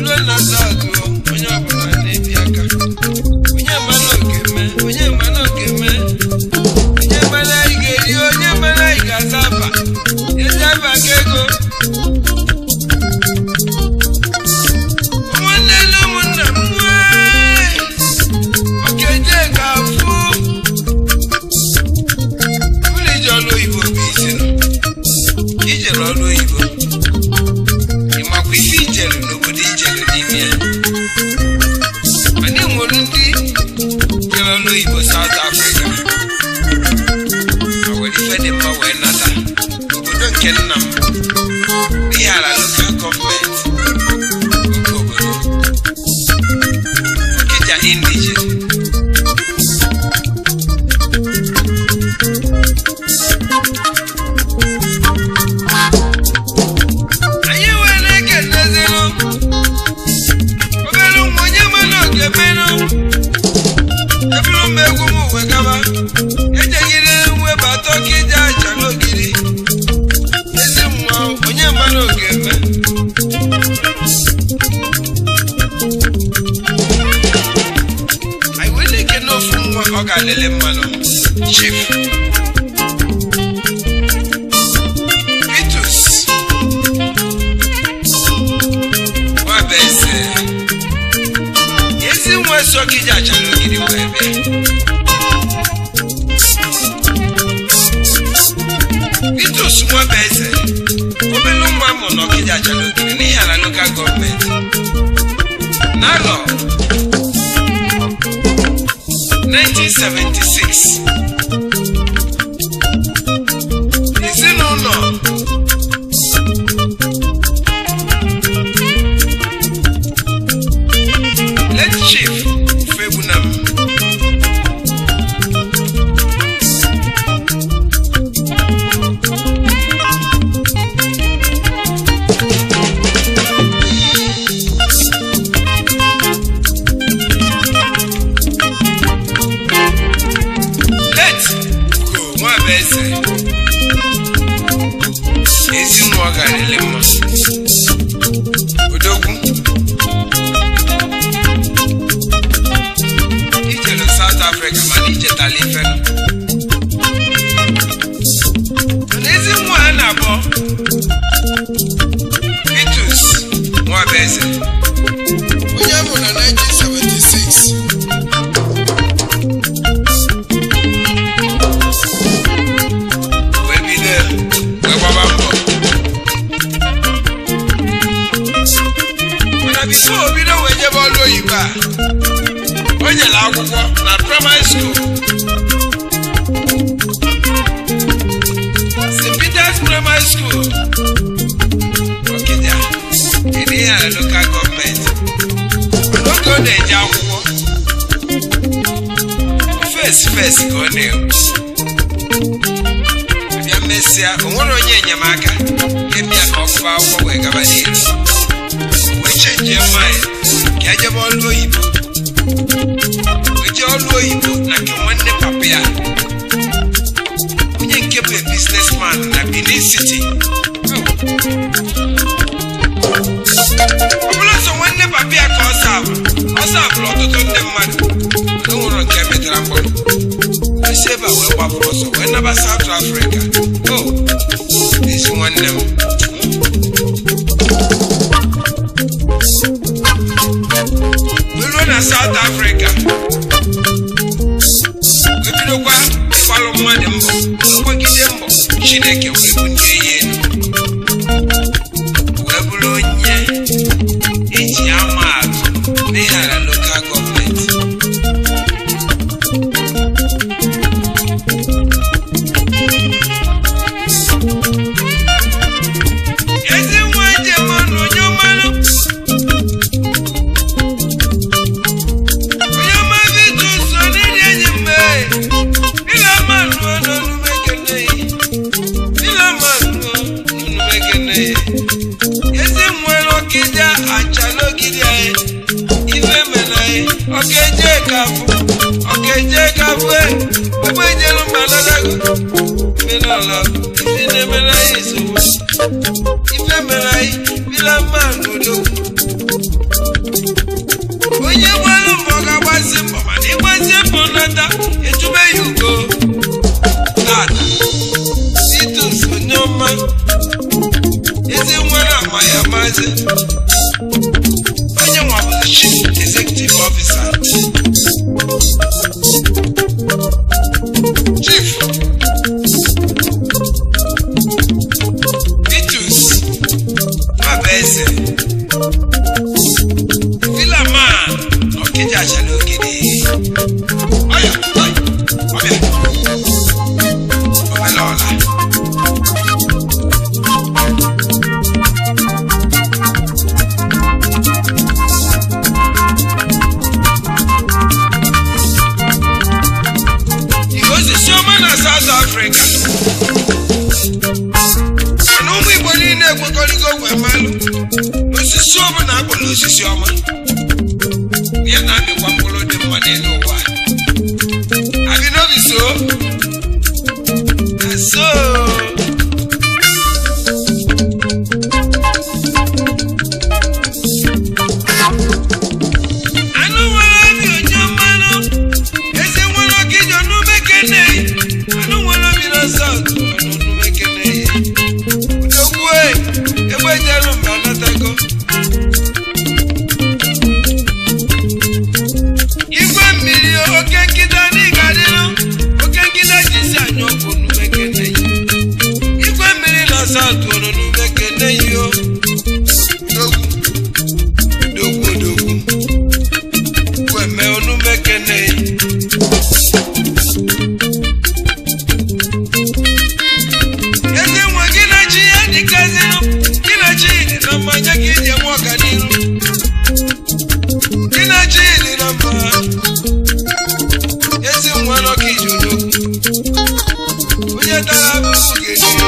ruo na South o, onye ọbụla na-ebi aka. Onye mana oge mee, onye mana oge mee, onye mana anyị ga-eri, onye mana anyị ga-aza afa, ezi afa ka ego. Ụmụnne na ụmụnna m nwee, okeje ga-afụ. Ụlọ ije ọrụ oyibo bụ isi nọ. Ijere ọrụ oyibo, ị makwa ife ijere n'obodo ijere n'ime ya. Mana e nwere ndị jere ọrụ oyibo South Africa ma were ife dị mma wee nata obodo nke nna m, Ihiala Local Government, oke obodo Okija Indigene. Anyị nwere ekenezinụ obere nwa onye mana oge menụ eburu m egwu m uwe gaba ejegide webata ọkịja aja n'ogiri ezi nwa onye mana oge eme. Anyị wee na-ekene ofu nwa ọ ga-alele mmanụ, Chief Vitus Nwabeze, ezi nwa si ọkịja achara ogiri wee bịa. Vitus Nwabeze, obere nwa mụ na ọkịja achara ogiri n'Ihiala Local Government n'alọ 1976. Ezinụlọ late Chief Ufegbunam nwa ọ ga-adịlị mma. Odogwu ijelu South Africa mana ichetala ifenụ. Mana ezi nwa a na-abọ Vitus Nwabueze, onye amụrụ na 1976. Wee bido wee gbaba mbọ, mana before o bido wee jebe ọrụ oyibo a, o nyere akwụkwọ na primary school, St. Peter's Primary School, Okija, Ihiala Local Government. N'oge ọ na-eje akwụkwọ, fes fes ka ọ na-ekwu bịa. Mesịa, o nwere onye enyemaka ga-eme ya ka ọ gụba akwụkwọ wee gaba n'ihu, wee change mind ka e jebe ọrụ oyibo. Wee jee ọrụ oyibo na nke nwanne papa ya, onye nke bụ a businessman na Benin City. Ọ bụrụ sọ nwanne papa ya ka ọ serve, ọ serveụrụ ọtụtụ ndị mmadụ, o nwere nke metara mkpụrụ. Wee si ebe a wee gbapụ ọsọ wee naba South Africa. O ezi nwanne m wee ruo na South Africa, wee bidokwa ịgbalụ mmadụ mbọ, wee gbagide mbọ, Chineke wee bulie ya elu, wee bụrụ onye eji ama atụ n'Ihiala Local Government. Ezi nwa njem ọnụ, onye ọmanụ, onye ọma Vitus n'ịdị enyi mgbe ịlamanụ n'onumekene, ịlamanụ n'onumekene. Ezi nwere ọkịja acha n'ogidi anyị ife mere anyị ọkeje kafụ, ọkeje kafụ e ogbe jelu mba nadago mmiri ọla ife na-emere anyị nsogbu ife mere anyị bilamanụ odogwu. Onye gbalụ mbọ ga-agbasi mbọ, mana ịgbazie mbọ nata etube ya ugo. Tata Vitus onye ọma, ezi nwere ama ya maazị, onye nwa bụzi chief executive officer, Chief Vitus Nwabueze Villaman n'Ọkịja achala ogidi. Ọya ọya ọbịa obele ọla. Ihe osisi ọma na South Africa, mana ụmụ Igbo niile ekwekọrịgo wee malụ osisi ọbụla akpọrọ osisi ọma ya na-amịkwa mkpụrụ dị mma n'elu ụwa. Abi n'obi so na so. Anụ nwere obi, onye mmanụ, ezi nwere oke ije ọnụmekene. Anụ nwere obi na South ọnụmekene. Odogwu e, egbe jelu mba anatago. Igwe mmiri, oke nkịta n'ịga dịrụ oke nkịta ji si anya ọkụ n'umekene. Igwe mmiri na South ọnụmekene yo. Odogwu, odogwu, odogwu kweme onumekene. Eze nwe gị na chi ya dịkazinụ, gị na chi dị na mmanya ka iji enwe ọganihu. Gị na chi dị na mma, ezi nwa n'ọka iji odogwu. Onye tara ahụhụ ga-eriri.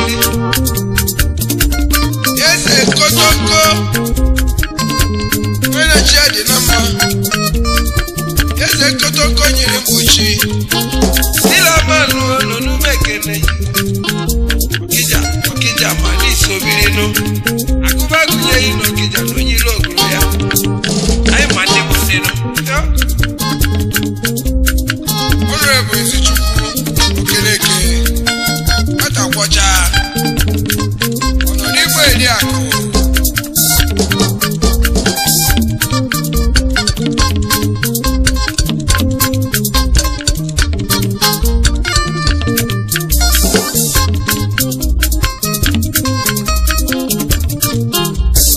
nụ akụba gụnyeghị n'Okija na onye ilo oguru ya anyị ma ndị bụ ndị nụ. Honorable Izuchukwu Okereke, nwata kwọcha, ọ nọ n'igwe eri akụ.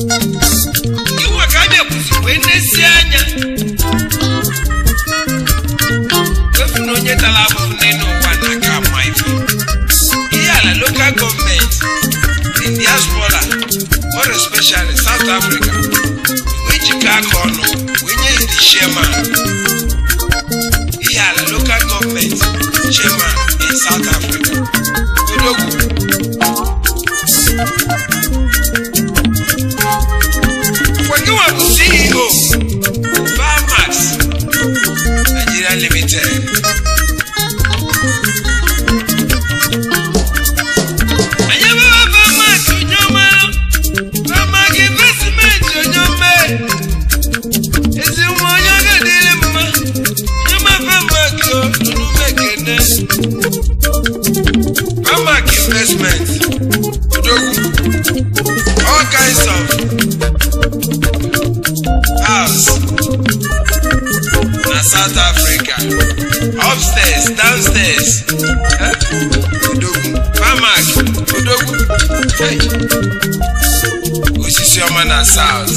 Iwe ka a bịakwuzi wee nezie anya efu na onye tara ahụhụ n'elu ụwa na-aka ama ife. Ihe ala local government in diaspora, more especially South Africa, wee jikọ aka ọnụ wee nye ya the chairman, ihe ala local government chairman in South Africa, odogwu. Gịnwa bụ CEO Farmax Nigeria Limited. Anyị ebebe Farmax onye ọma, Farmax Investment onye ọma, ezi nwa onye ọ ga-adịrị mma, onye ọma Farmax o nụnụ ekene. Farmax Investment odogwu, all kinds of house na South Africa, upstairs, downstairs, eh? Odogwu Farmac odogwu, hey. Osisi ọma na South.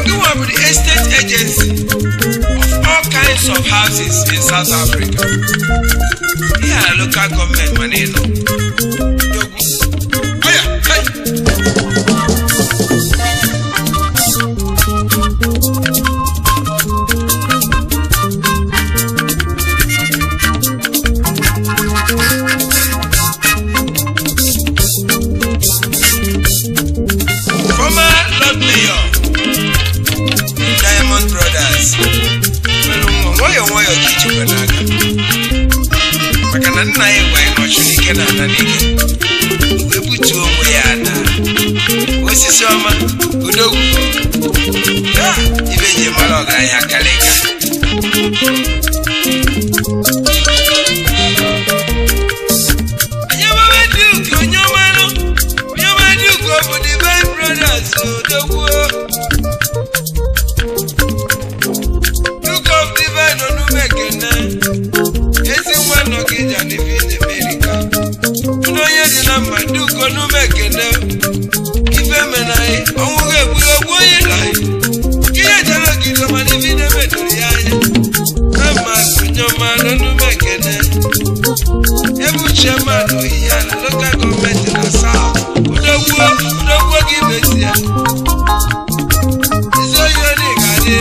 Gịnwa bụ the estate agency of all kinds of houses in South Africa. Ihe a local government mana ị nọ odogwu. Oya, hey. Former Lord Mayor, the Diamond Brothers, nwere nwa nwayọọ nwayọọ ka ijikwa n'aka maka na nna ya gwa ya na ọchụ n'ike na ana n'ike wee butuo onwe ya ada. Osisi ọma odogwu. Ah, ibe ji mara ọgaranya karịka. Onye ọma Duke, onye ọma nụ, onye ọma Duke of Divine Brothers odogwu, Duke of Divine Onumekene, ezi nwa Nọkịja n'ife Amerika ndị onye dị na mma. Duke Onumekene, ife mena anyị ọnwụ ga-egbu ogbu onye na anyị ihe jere ogige mana ife na-emedoro ya anya na mma. Onye ọma n'Onumekene, ebu chairman oyiyi ala local government na South, odogwu, odogwu gị mezi ya ezi oyi onye ga-adị.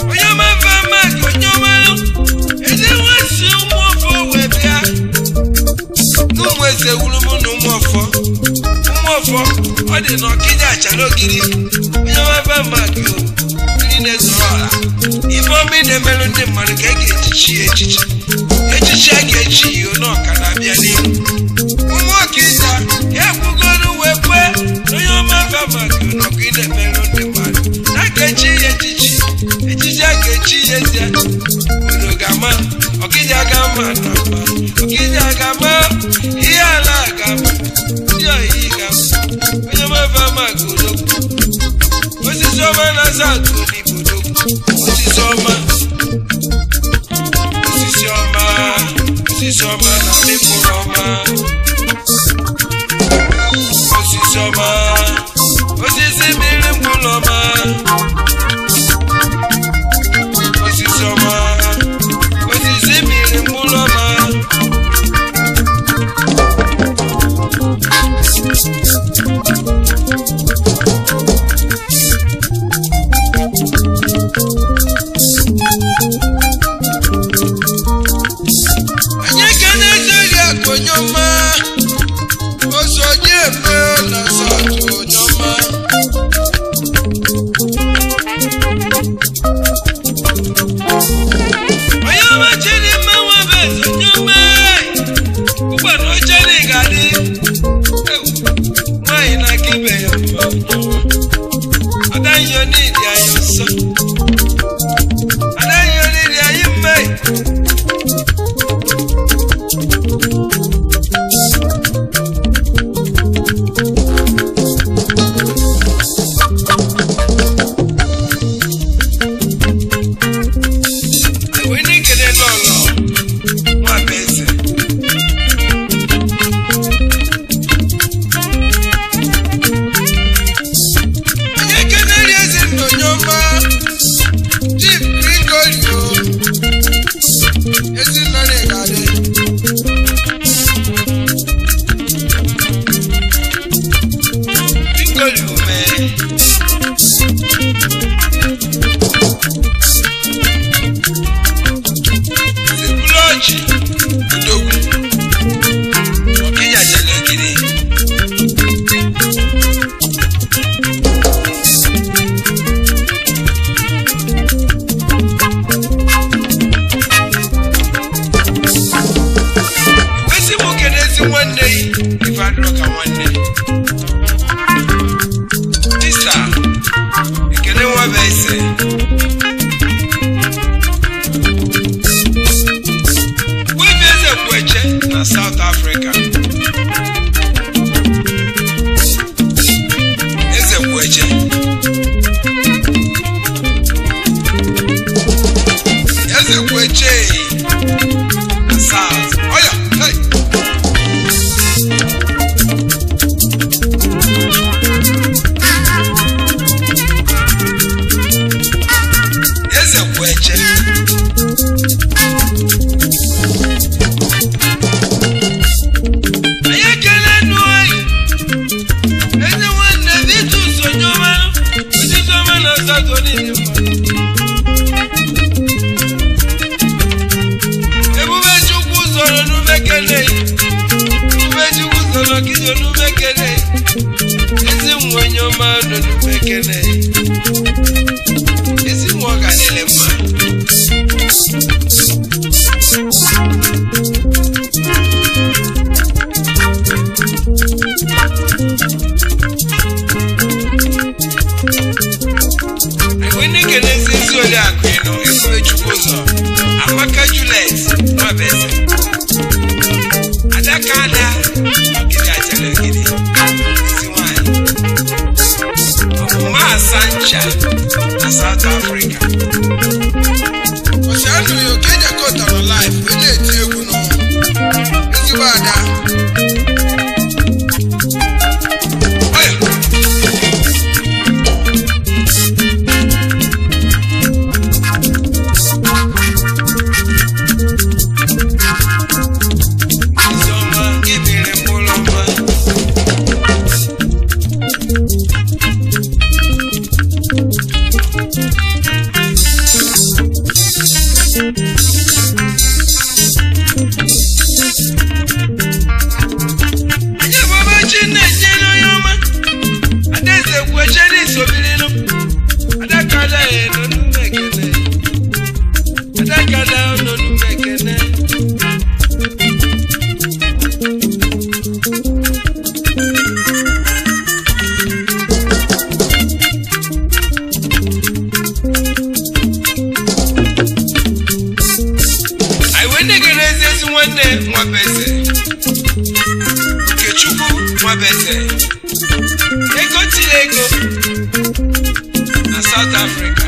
Onye ọma Farmac, onye ọma, ezi nwa si ụmụ ọfọ wee bịa n'ụmụ eze wuru m na ụmụ ọfọ, ụmụ ọfọ ọ dị n'Ọkịja achara ogiri. Onye ọma Farmac o, mmiri na-ezoro ọha, ife ọma ị na-emerụ ndị mmadụ ka a ga-echichi ya echichi, echichi a ga-echi ya onye ọka na-abịa n'ihu. Ụmụ Ọkịja ya ekwugoro wee kwee na onye ọma Farmac nọkụ ị na-emerụ ndị mmadụ na a ga-echi ya echichi, echichi a ga-echi ya ezie obodo ga-ama, Ọkịja ga-ama na mma, Ọkịja ga-ama, ihe ala ga-ama, ndị oyi ga-ama. Onye ọma Farmac odogwu, osisi ọma na-aza atụ n'Igbo, odogwu, osisi ọma, osisi ọma, osisi ọma na mkpụrụ ọma, osisi ọma, osisi mmiri mkpụrụ ọma, osisi ọma, osisi mmiri mkpụrụ ọma. Anyị ekene ezi akụ onye ọma. Onumekene, ezi nwa onye ọma n'Onumekene, ezi nwa ọ ga-adịlị mma. Anyị na-ekele ezi ezi oriakụ ịnụ Ebube Chukwu ụzọ Amaka Juliet Nwabeze Adaka Ada Ogidi Achara Ogidi ezi nwanyị ọmụma Asancha na South Africa. Ọsị anụrụ ya oke Jakota nọ live wee na-eti egwu nụ. Ezigbo ada. Oya! Chioma, gị biri mkpụrụ ọma. Anyị agbaba chi na-enye n'onye ọma. Adaeze kwuo n'isobilinu. Adakada ya nọ n'ume ekene. Adakada nọ n'ume ekene. Anyị wee na-ekele ezi ezi nwanne Nwabeze. Okechukwu Nwabeze. Ego tiri ego na South Africa.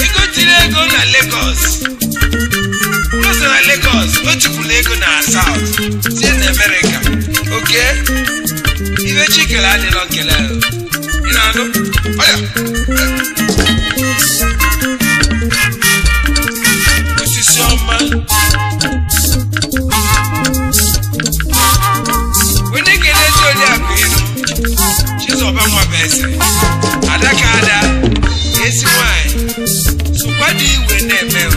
Ego tiri ego na Lagos. Ụlọsọ na Lagos, o tikwuru ego na South, tie na America. Oke, ibe chikere adịlọ nkele. Ị na-anụ? Ọya! Osisi ọma. Onye kere ezi oriakụ ịnụ, Chizọba Nwabeze, Adaka Ada, ezi nwanyị, sokwa dị iwe na-eme o.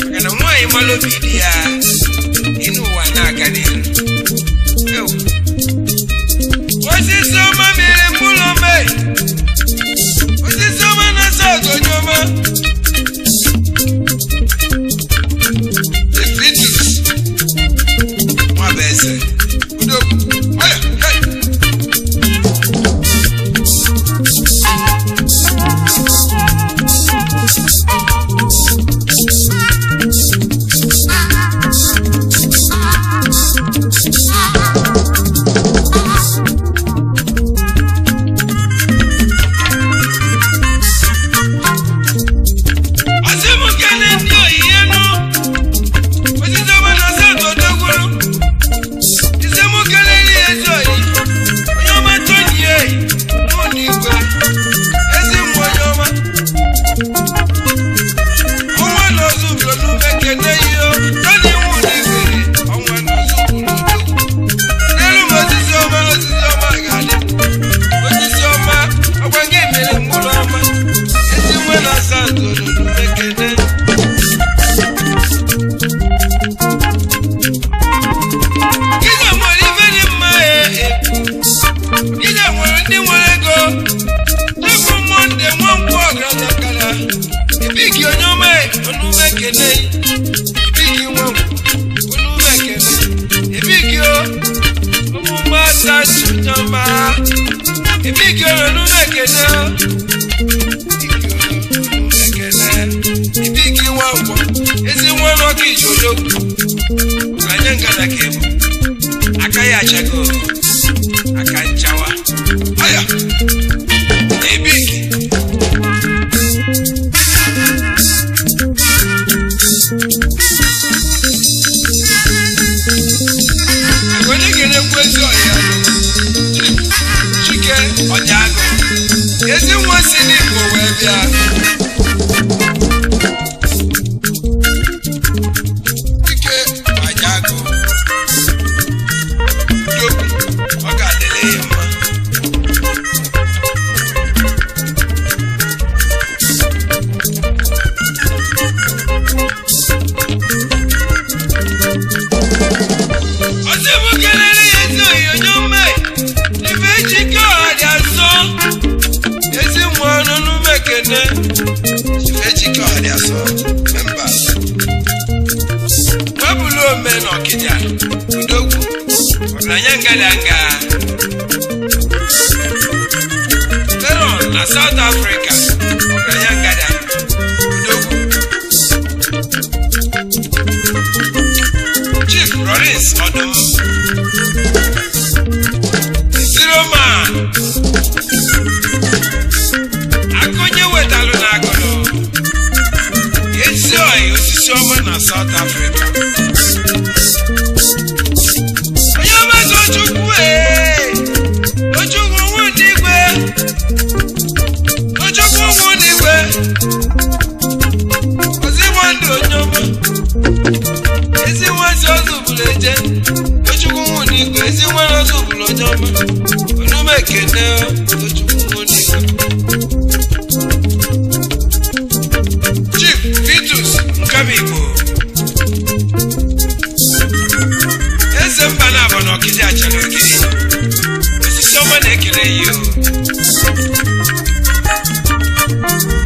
Maka na nwaanyị mara obi di ya, ịnụ ụwa na-aga n'ihu. Ew. Osisi ọma mere mkpụrụ ọma e. Osisi ọma na-asa ọgọ onye ọma. Efritus Nwabeze. Odogwu. Ọya! Hey! Ọsị m kele ndị oyiye nụ. Osisi ọma na-asa ọgọ odogwuru. Ise m kele ndị ezi oyi. Onye ọma Tony eyi, mụ na igwe. Ezi mgbe onye ọma. Ọnwa na ọzọ bụrụ n'ume kene ihe o. Tony nwụ na igwe. Ọnwa na ọzọ bụrụ odogwu. N'elu m osisi ọma, osisi ọma ga-adị. Osisi ọma, ọkwa nke mere mkpụrụ ọma. Ezi nwa na-asa ọgọ n'ume kene. Gịnị nwere ife dị mma ee? Gịnị nwere ndị nwere ego? Tupu Mọnde Nwankwọ ọgaranya Ibigi onye ọma onume ekene. Ibigi Nwankwọ onume ekene. Ibigi o ọmụma tachi onye ọma. Ibigi onume ekene o. Ibigi onume ekene. Ibigi Nwankwọ ezi nwa nwoke iji odogwu. Ọgaranya ngana ka ịbụ. Aka ya achago aka nchawa. Ọya! Ebigi. Onye ga-enekwu ezi ọhịa Chief Chike Ọjagụ ezi nwa si n'Igbo wee bịa. Chike Ọjagụ. Odogwu. Asọ member. Webụlụ ome na Ọkịja Udogwu ọgaranya ngadanga. Veron na South Africa ọgaranya ngada Udogwu. Chief Lawrence Odum Zero Man Akonye wetalụ na agụlụ ezi oyi osisi ọma na South Africa. Onye ọma Tochukwu ee Tochukwu nwu n'igwe Tochukwu nwu n'igwe ozigbo ndụ onye ọma ezi nwa si ọzọ bụrụ eje Tochukwu nwu n'igwe ezi nwa ọzọ bụrụ onye ọma onume ekene Tochukwu nwu n'igwe. Chief Vitus Nkamigbo eze mba na-abọ na Ọkịja achara ogiri osisi ọma na-ekele ya o.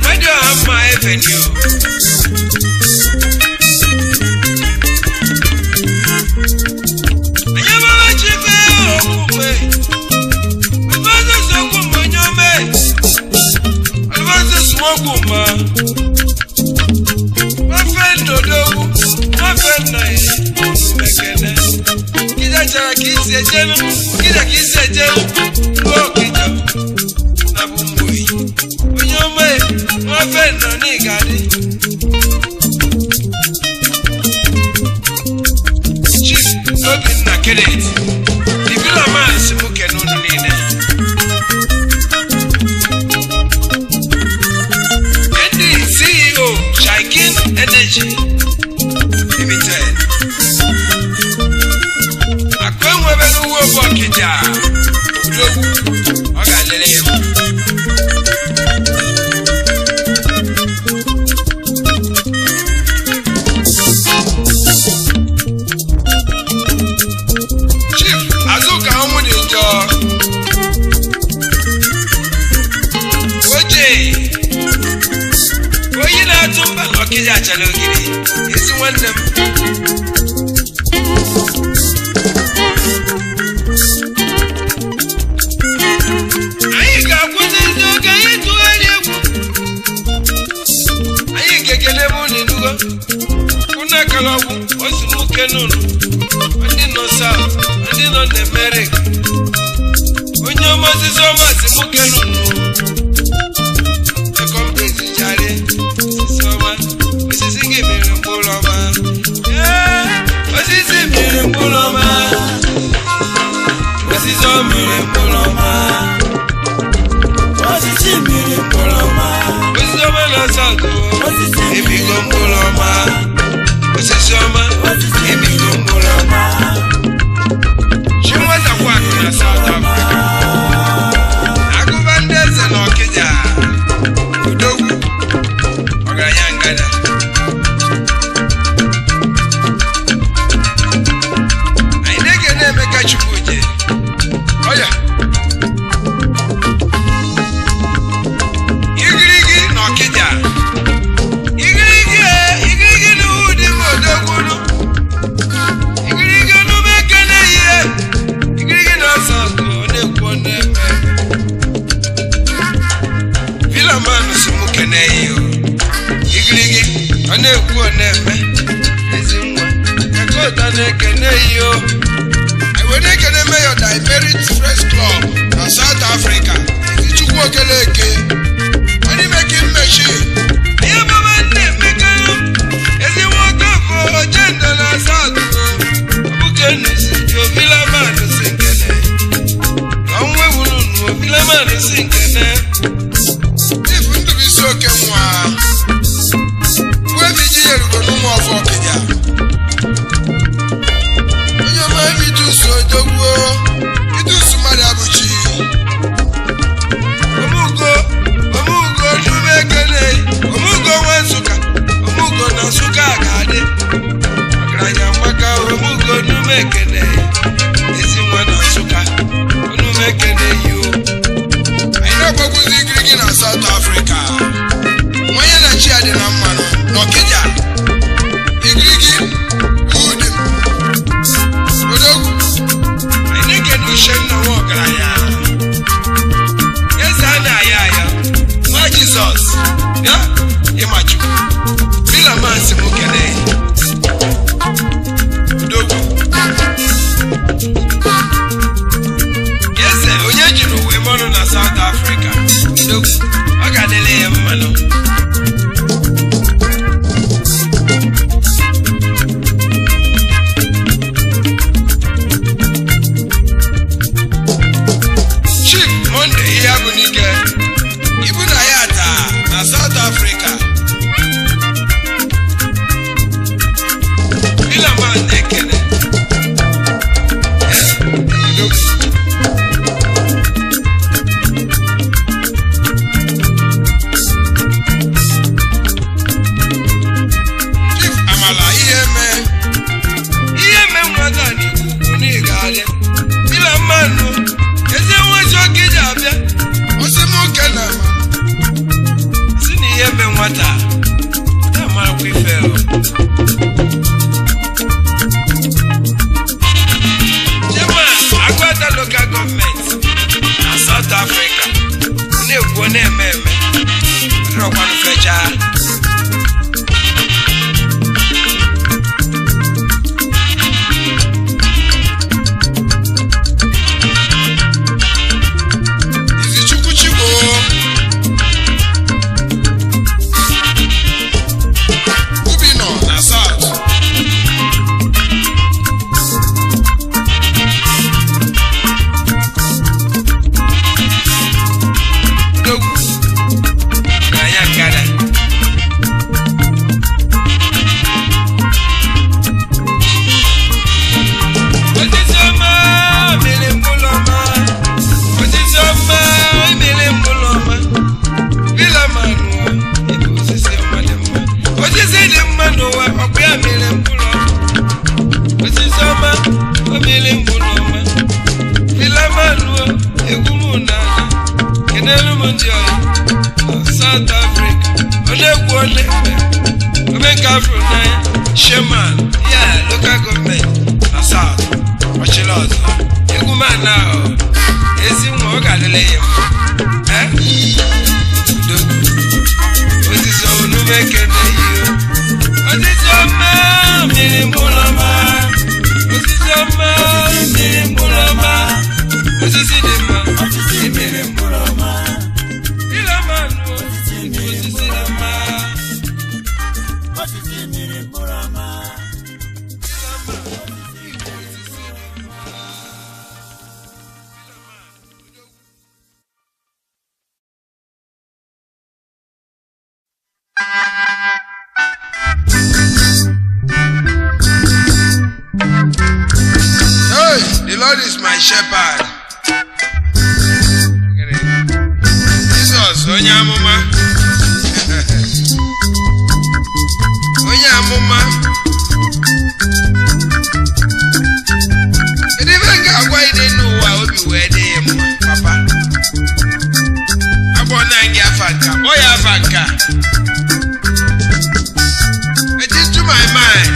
Nwadịọha mma Avenue anyị amara chife okwukwe Alphonsus Okwuma onye ome Alphonsus Nwokwuma nwafe nnodogwu nwafe nna ya mekene Ọkịja chara ka isi ejelu Ọkịja ka isi ejelu ruo Ọkịja na bụ mgboyi onye ome nwafe nọ n'Igadị. Chief Obinna Kenneth the Villaman si mụ kene unu niile. ND CEO Shaikin Energy Limited akụ enwebere uwe obu Ọkịja Udogwu ọ ga-alere ya mma. Chief Azuka ọnwụ dị njọ oje onye na-atụ mba na Ọkịja achara ogiri ezi nwanne m. Anyị ga-akwụsị ndị oge anyị tụgharị egwu anyị ga-ekele ebe unu enugo unu akala ọgwụ osi nwoke n'ụlọ ndị nọ South ndị nọ n'Amerika onye ọma osisi ọma si nwoke n'ụlọ ekọmpresi jare osisi ọma osisi gị mere mkpụrụ ọma. Ee, osisi mere mkpụrụ ọma osisi ọ mere mkpụrụ ọma Osisi mmiri mkpụrụ ọma. osisi ọma na South Osisi ebigo mkpụrụ ọma osisi ọma Osisi ebigo mkpụrụ ọma. Chinwetakwa akụ na South Africa agụba ndị eze na Ọkịja Udogwu ọgaranya ngada. Anyị na-ekene Emeka Chukwuje ọya igirigi na Ọkịja igirigi e igirigi na ụdị m odogwuru igirigi onume ekene ihe igirigi na ọsọ ọ na-ekwu ọ na-eme Villaman si mụ kene ya o igirigi ọ na-ekwu ọ na-eme ezi nwa Ekota na-ekene ya o. I were ekene Mayor Dimerit Fresh Club na South Africa Chukwu Okeleke money making machine. Ihe baba nna Emeka ezi nwoke bụ ojendo na South ọbụkenusi Villaman si nkene ka nwa ewuru nu Villaman si nkene. Chief Ndubuisi Okenwa Webiji yerugo n'ụmụ ọfọ Ọkịja onye ọma Itusu odogwuo Itusu mmadụ abụchi Omugo omugo nume ekene N'Ọkịja, Igirigi, Udim, Odogwu. Anyị na-ekene Uchenna nwa ọgaranya. Eze a na-aya aya, nwa Jizọs, bịa ịmachukwu. Bilaman si m kene. Odogwu. Eze onye jiri uwe mmanụ na South Africa. Odogwu, ọ ga-adịla ya mmanụ. Chief Monday ihe abụ n'ike ibu na ya taa na South Africa. Bilaman na-ekene. Odogwu. Chief Amala ihe mee. Ihe mme nwata n'Igbo ukwu na ịga-adị. Bilamanụ, ezi nwazi oge iji abịa. Ọsị m kene ma. Sị na ihe mme nwata, ya marakwa ife o. Chairman Agụata Local Government na South Africa. Ọ na-ekwu ọ na-eme eme. Ọdịrọkwanụ fechaa. Izichukwu Chigbo. Ubi nọ na South. Odogwu. Ọgaranya nkada. Osisi ọma mere mkpụrụ ọma. Osisi ọma mere mkpụrụ ọma. Bilamanụ, ịbụ osisi ọma dị mma. Osisi dị mma n'ụwa, ọkwa ya mere mkpụrụ ọma. Osisi ọma, o mere mkpụrụ ọma. Bilamanụ, egwu m n'ala. Kenelu m ndị ọyị na South Africa. Ọ na-ekwu ọ na-eme. Omenka afro n'anya, Sheman, ya local government na South, ọchịrị ọzọ. Egwu m ana ahụ, ezi nwa ọ ga-adịla ya mma. Eh? Udo. Osisi ọmụnụ ekene yi o. Osisi ọma mmiri mkpụrụ ọma. Osisi ọma mmiri mkpụrụ ọma. Osisi dị mma, mmiri mkpụrụ ọma. Ilamanụ, osisi dị mma. Osisi mmiri mkpụrụ ọma. Osisi dị mma. Hey, the Lord is my shepherd. Jizọs onye amụma. Onye amụma. Kedu ife m ga-agwa ị n'ụwa obi wee dị ya mma, papa? Agbọ na gị afa nka, kpọọ ya afa nka. It is to my mind,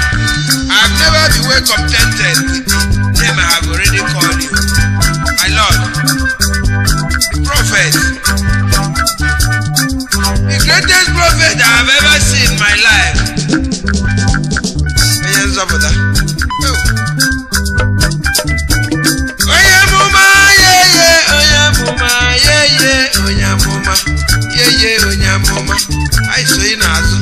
I have never been well contented with the name I have already called you. My Lord, the prophet, the greatest prophet I have ever seen in my life. Onye nzọpụta. Oh. Onye amụma yeye, onye amụma yeye, onye amụma yeye, onye amụma. Anyị so ị n'azụ.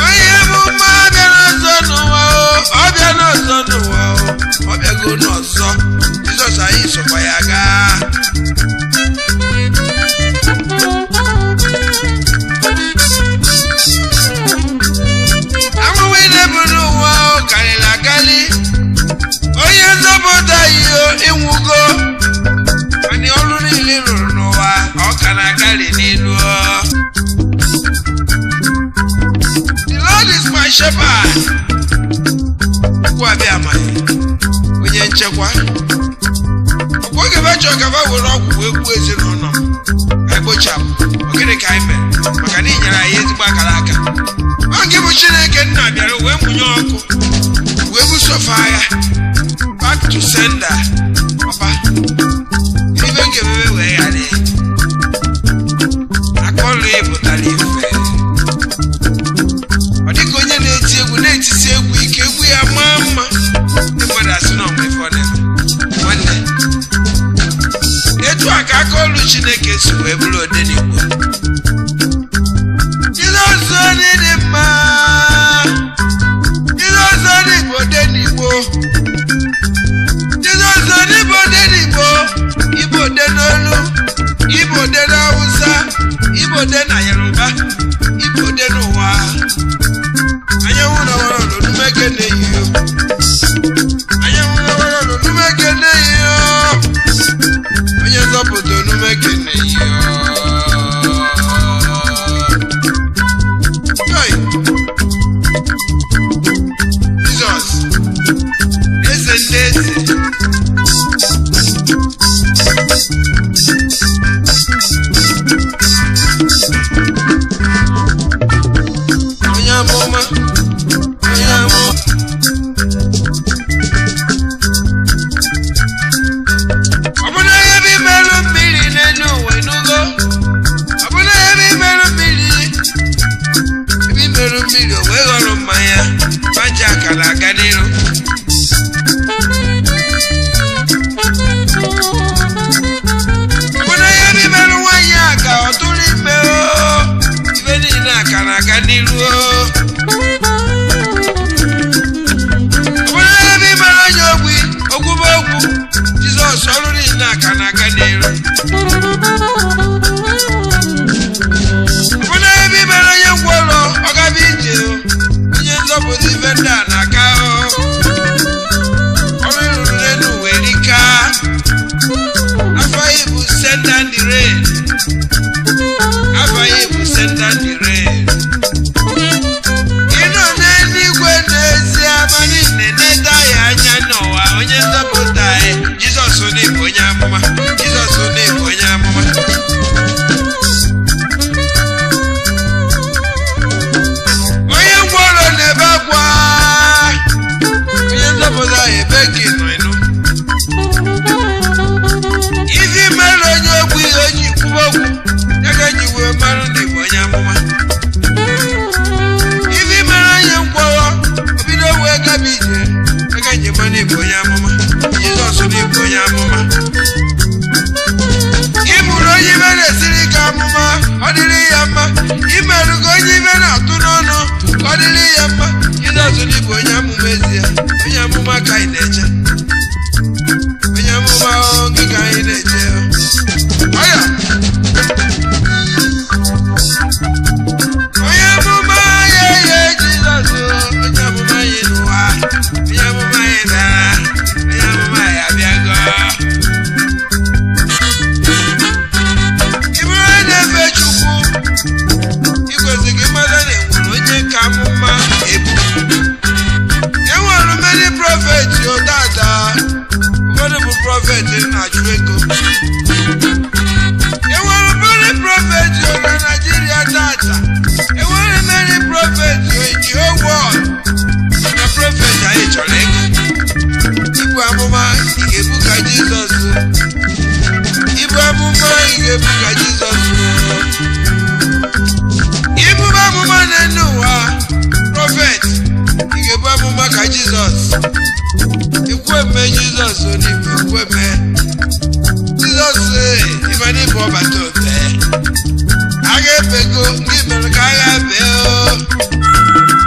Onye amụma bịara ọzọ n'ụwa o, ọ bịa n'ọzọ n'ụwa o, ọ bịago n'ọzọ. Jizọs anyị sokwa ya gaa. Amụma ị na-ebu n'ụwa o karịrị akarị. Onye nzọpụta yi o ịnwụgo. Mana ọrụ niile ị rụrụ n'ụwa, ọ ka na-akarị n'elu o. The Lord is my shepherd. Okwu abịa amaghị. Onye nchekwa. Ọkwa oge Oge ba chọrọ ka ba were ọgwụ wee gbuo ezinụlọ m, anyị kpochapụ. Ọ gịnị ka anyị mere? Maka na ị nyere anyị ezigbo akara aka. Ọ gị bụ Chineke nna bịara wee mụnye ọkụ wee busofe agha back to sender. Papa, ibe m ga-emebe wee ghara ya. Aka ọlụ ya pụtara ife. Ọ dịka onye na-eti egwu na-etisi egwu ike, egwu ya maa mma, ndị mmadụ asị na ọmụ ife ọ na-eme. Nwanne, etu a ka aka ọlụ Chineke si wee bụrụ odenigbo. Jizọs onye dị mma, Jizọs onye bụ odenigbo, Jizọs onye bụ odenigbo. Ibo ode n'olu, Ibo ode n'Hausa, Ibo ode na Yoruba, Ibo ode n'ụwa. Anyanwụ na wara olumeke na-eyi o, anyanwụ na wara olumeke na-eyi o, onye nzọpụta olumeke na-eyi o. Joy! Jizọs, eze ndị eze. Onye amụma, onye amụma. Ọ bụrụ ebe imerụ mmiri n'elu ụwa, ịnụgo? Ọ bụrụ ebe imerụ mmiri, ebe imerụ mmiri o wee ghọrọ mmanya, maja ka na-aga n'iru. Ọ bụrụ ebe imerụ nwaanyị a ka ọ tụrụ ime o, ibe niile a ka na-aga n'iru o. Ọ bụrụ ebe imerụ onye ogbi okwube okwu, Jizọs, ọrụ niile a ka na-aga n'iru. Ọ bụrụ ebe imere onye ngwọrọ ọ gaba ije o, onye nzọpụta, ife ndị a na-aga o. Ọrụ ịrụrụ n'elu ụwa erika. Afọ ya bụ send down the rain, afọ ya bụ send down the rain. Ị nọ n'eluigwe n'ezie, ma niile na-ede ya anya n'ụwa. Onye nzọpụta anyị, Jizọs n'ịbụ onye amụma, Jizọs n'ịbụ onye amụma. Onye ngwọrọ na-ebe akwa, onye nzọpụta, ebe ka ị nọ ịnụ? Ife mere onye ogbu ihe o ji kwuba okwu ya ka eji wee marụ na ịbụ onye amụma. Ife mere onye ngwọrọ o bido wee gaba ije ya ka eji mara ịbụ onye amụma. Jizọs na ịbụ onye amụma. Ị bụrụ onye ibe na-esiri ike amụma, ọ dịrị ya mma. Imerụgo onye ibe na-atụ n'ọnụ ka ọ dịrị ya mma. Jizọs na ịbụ onye amụma ezie. Onye amụma ka anyị na-eche, onye amụma o, gị ka anyị na-eche o. Ọya! Onye amụma ya ya Jizọs o, onye amụma anyị n'ụwa, onye amụma anyị bịara, onye amụma anyị abịago. Ị bụrụ onye na-efe Chukwu, ị kwesịrị ịmata na enwere onye ka amụma ebu. Enwere many prophet o tata. Ụfọdụ bụ prophet na-achụ ego. Enwere many prophet o na Nigeria tata. Enwere many prophet o in the whole world. Na prophet anyị chọrọ ego. Ibu amụma, ị ga-ebu ka Jizọs. Ibu amụma, ị ga-ebu ka Jizọs. Ibuba amụma n'elu ụwa, prophet, ị ga-ebu amụma ka Jizọs. Ikwu eme Jizọs n'ime ikwu eme Jizọs. Ee, ife n'ịbụ ọbata obe agha ebego ndị mere ka agha bee o.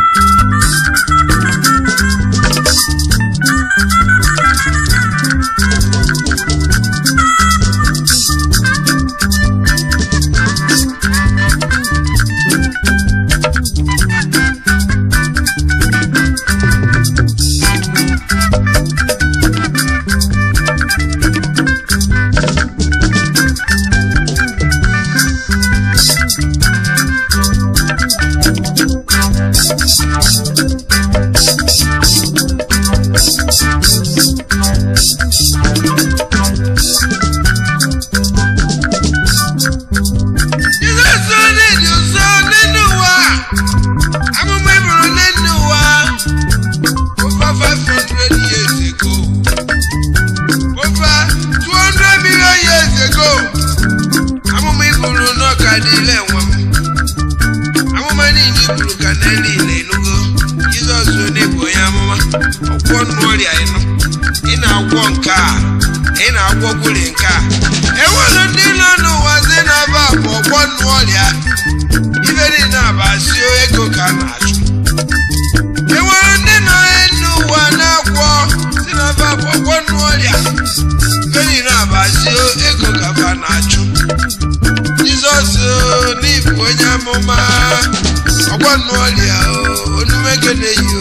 dị ile nwe m. Amụma niile i buru ka na niile enugo. Jizọs onye bụ onye amụma, ọgwọ nnụ ọrịa ịnụ. Ị na-agwọ nke a, ị na-agwọ gwuri nke a. Enwere ndị nọ n'ụwa si na-aba bụ ọgwọ nnụ ọrịa. Ibe niile abasị ego ka a na-achụ. Enwere ndị nọ n'ụwa na-agwọ si na-aba bụ ọgwọ nnụ ọrịa. Ibe niile abasị ego ka fa na-achụ. Jizọs n'ịbụ onye amụma, ọgwọ nnụ ọrịa onumeke na-eyi.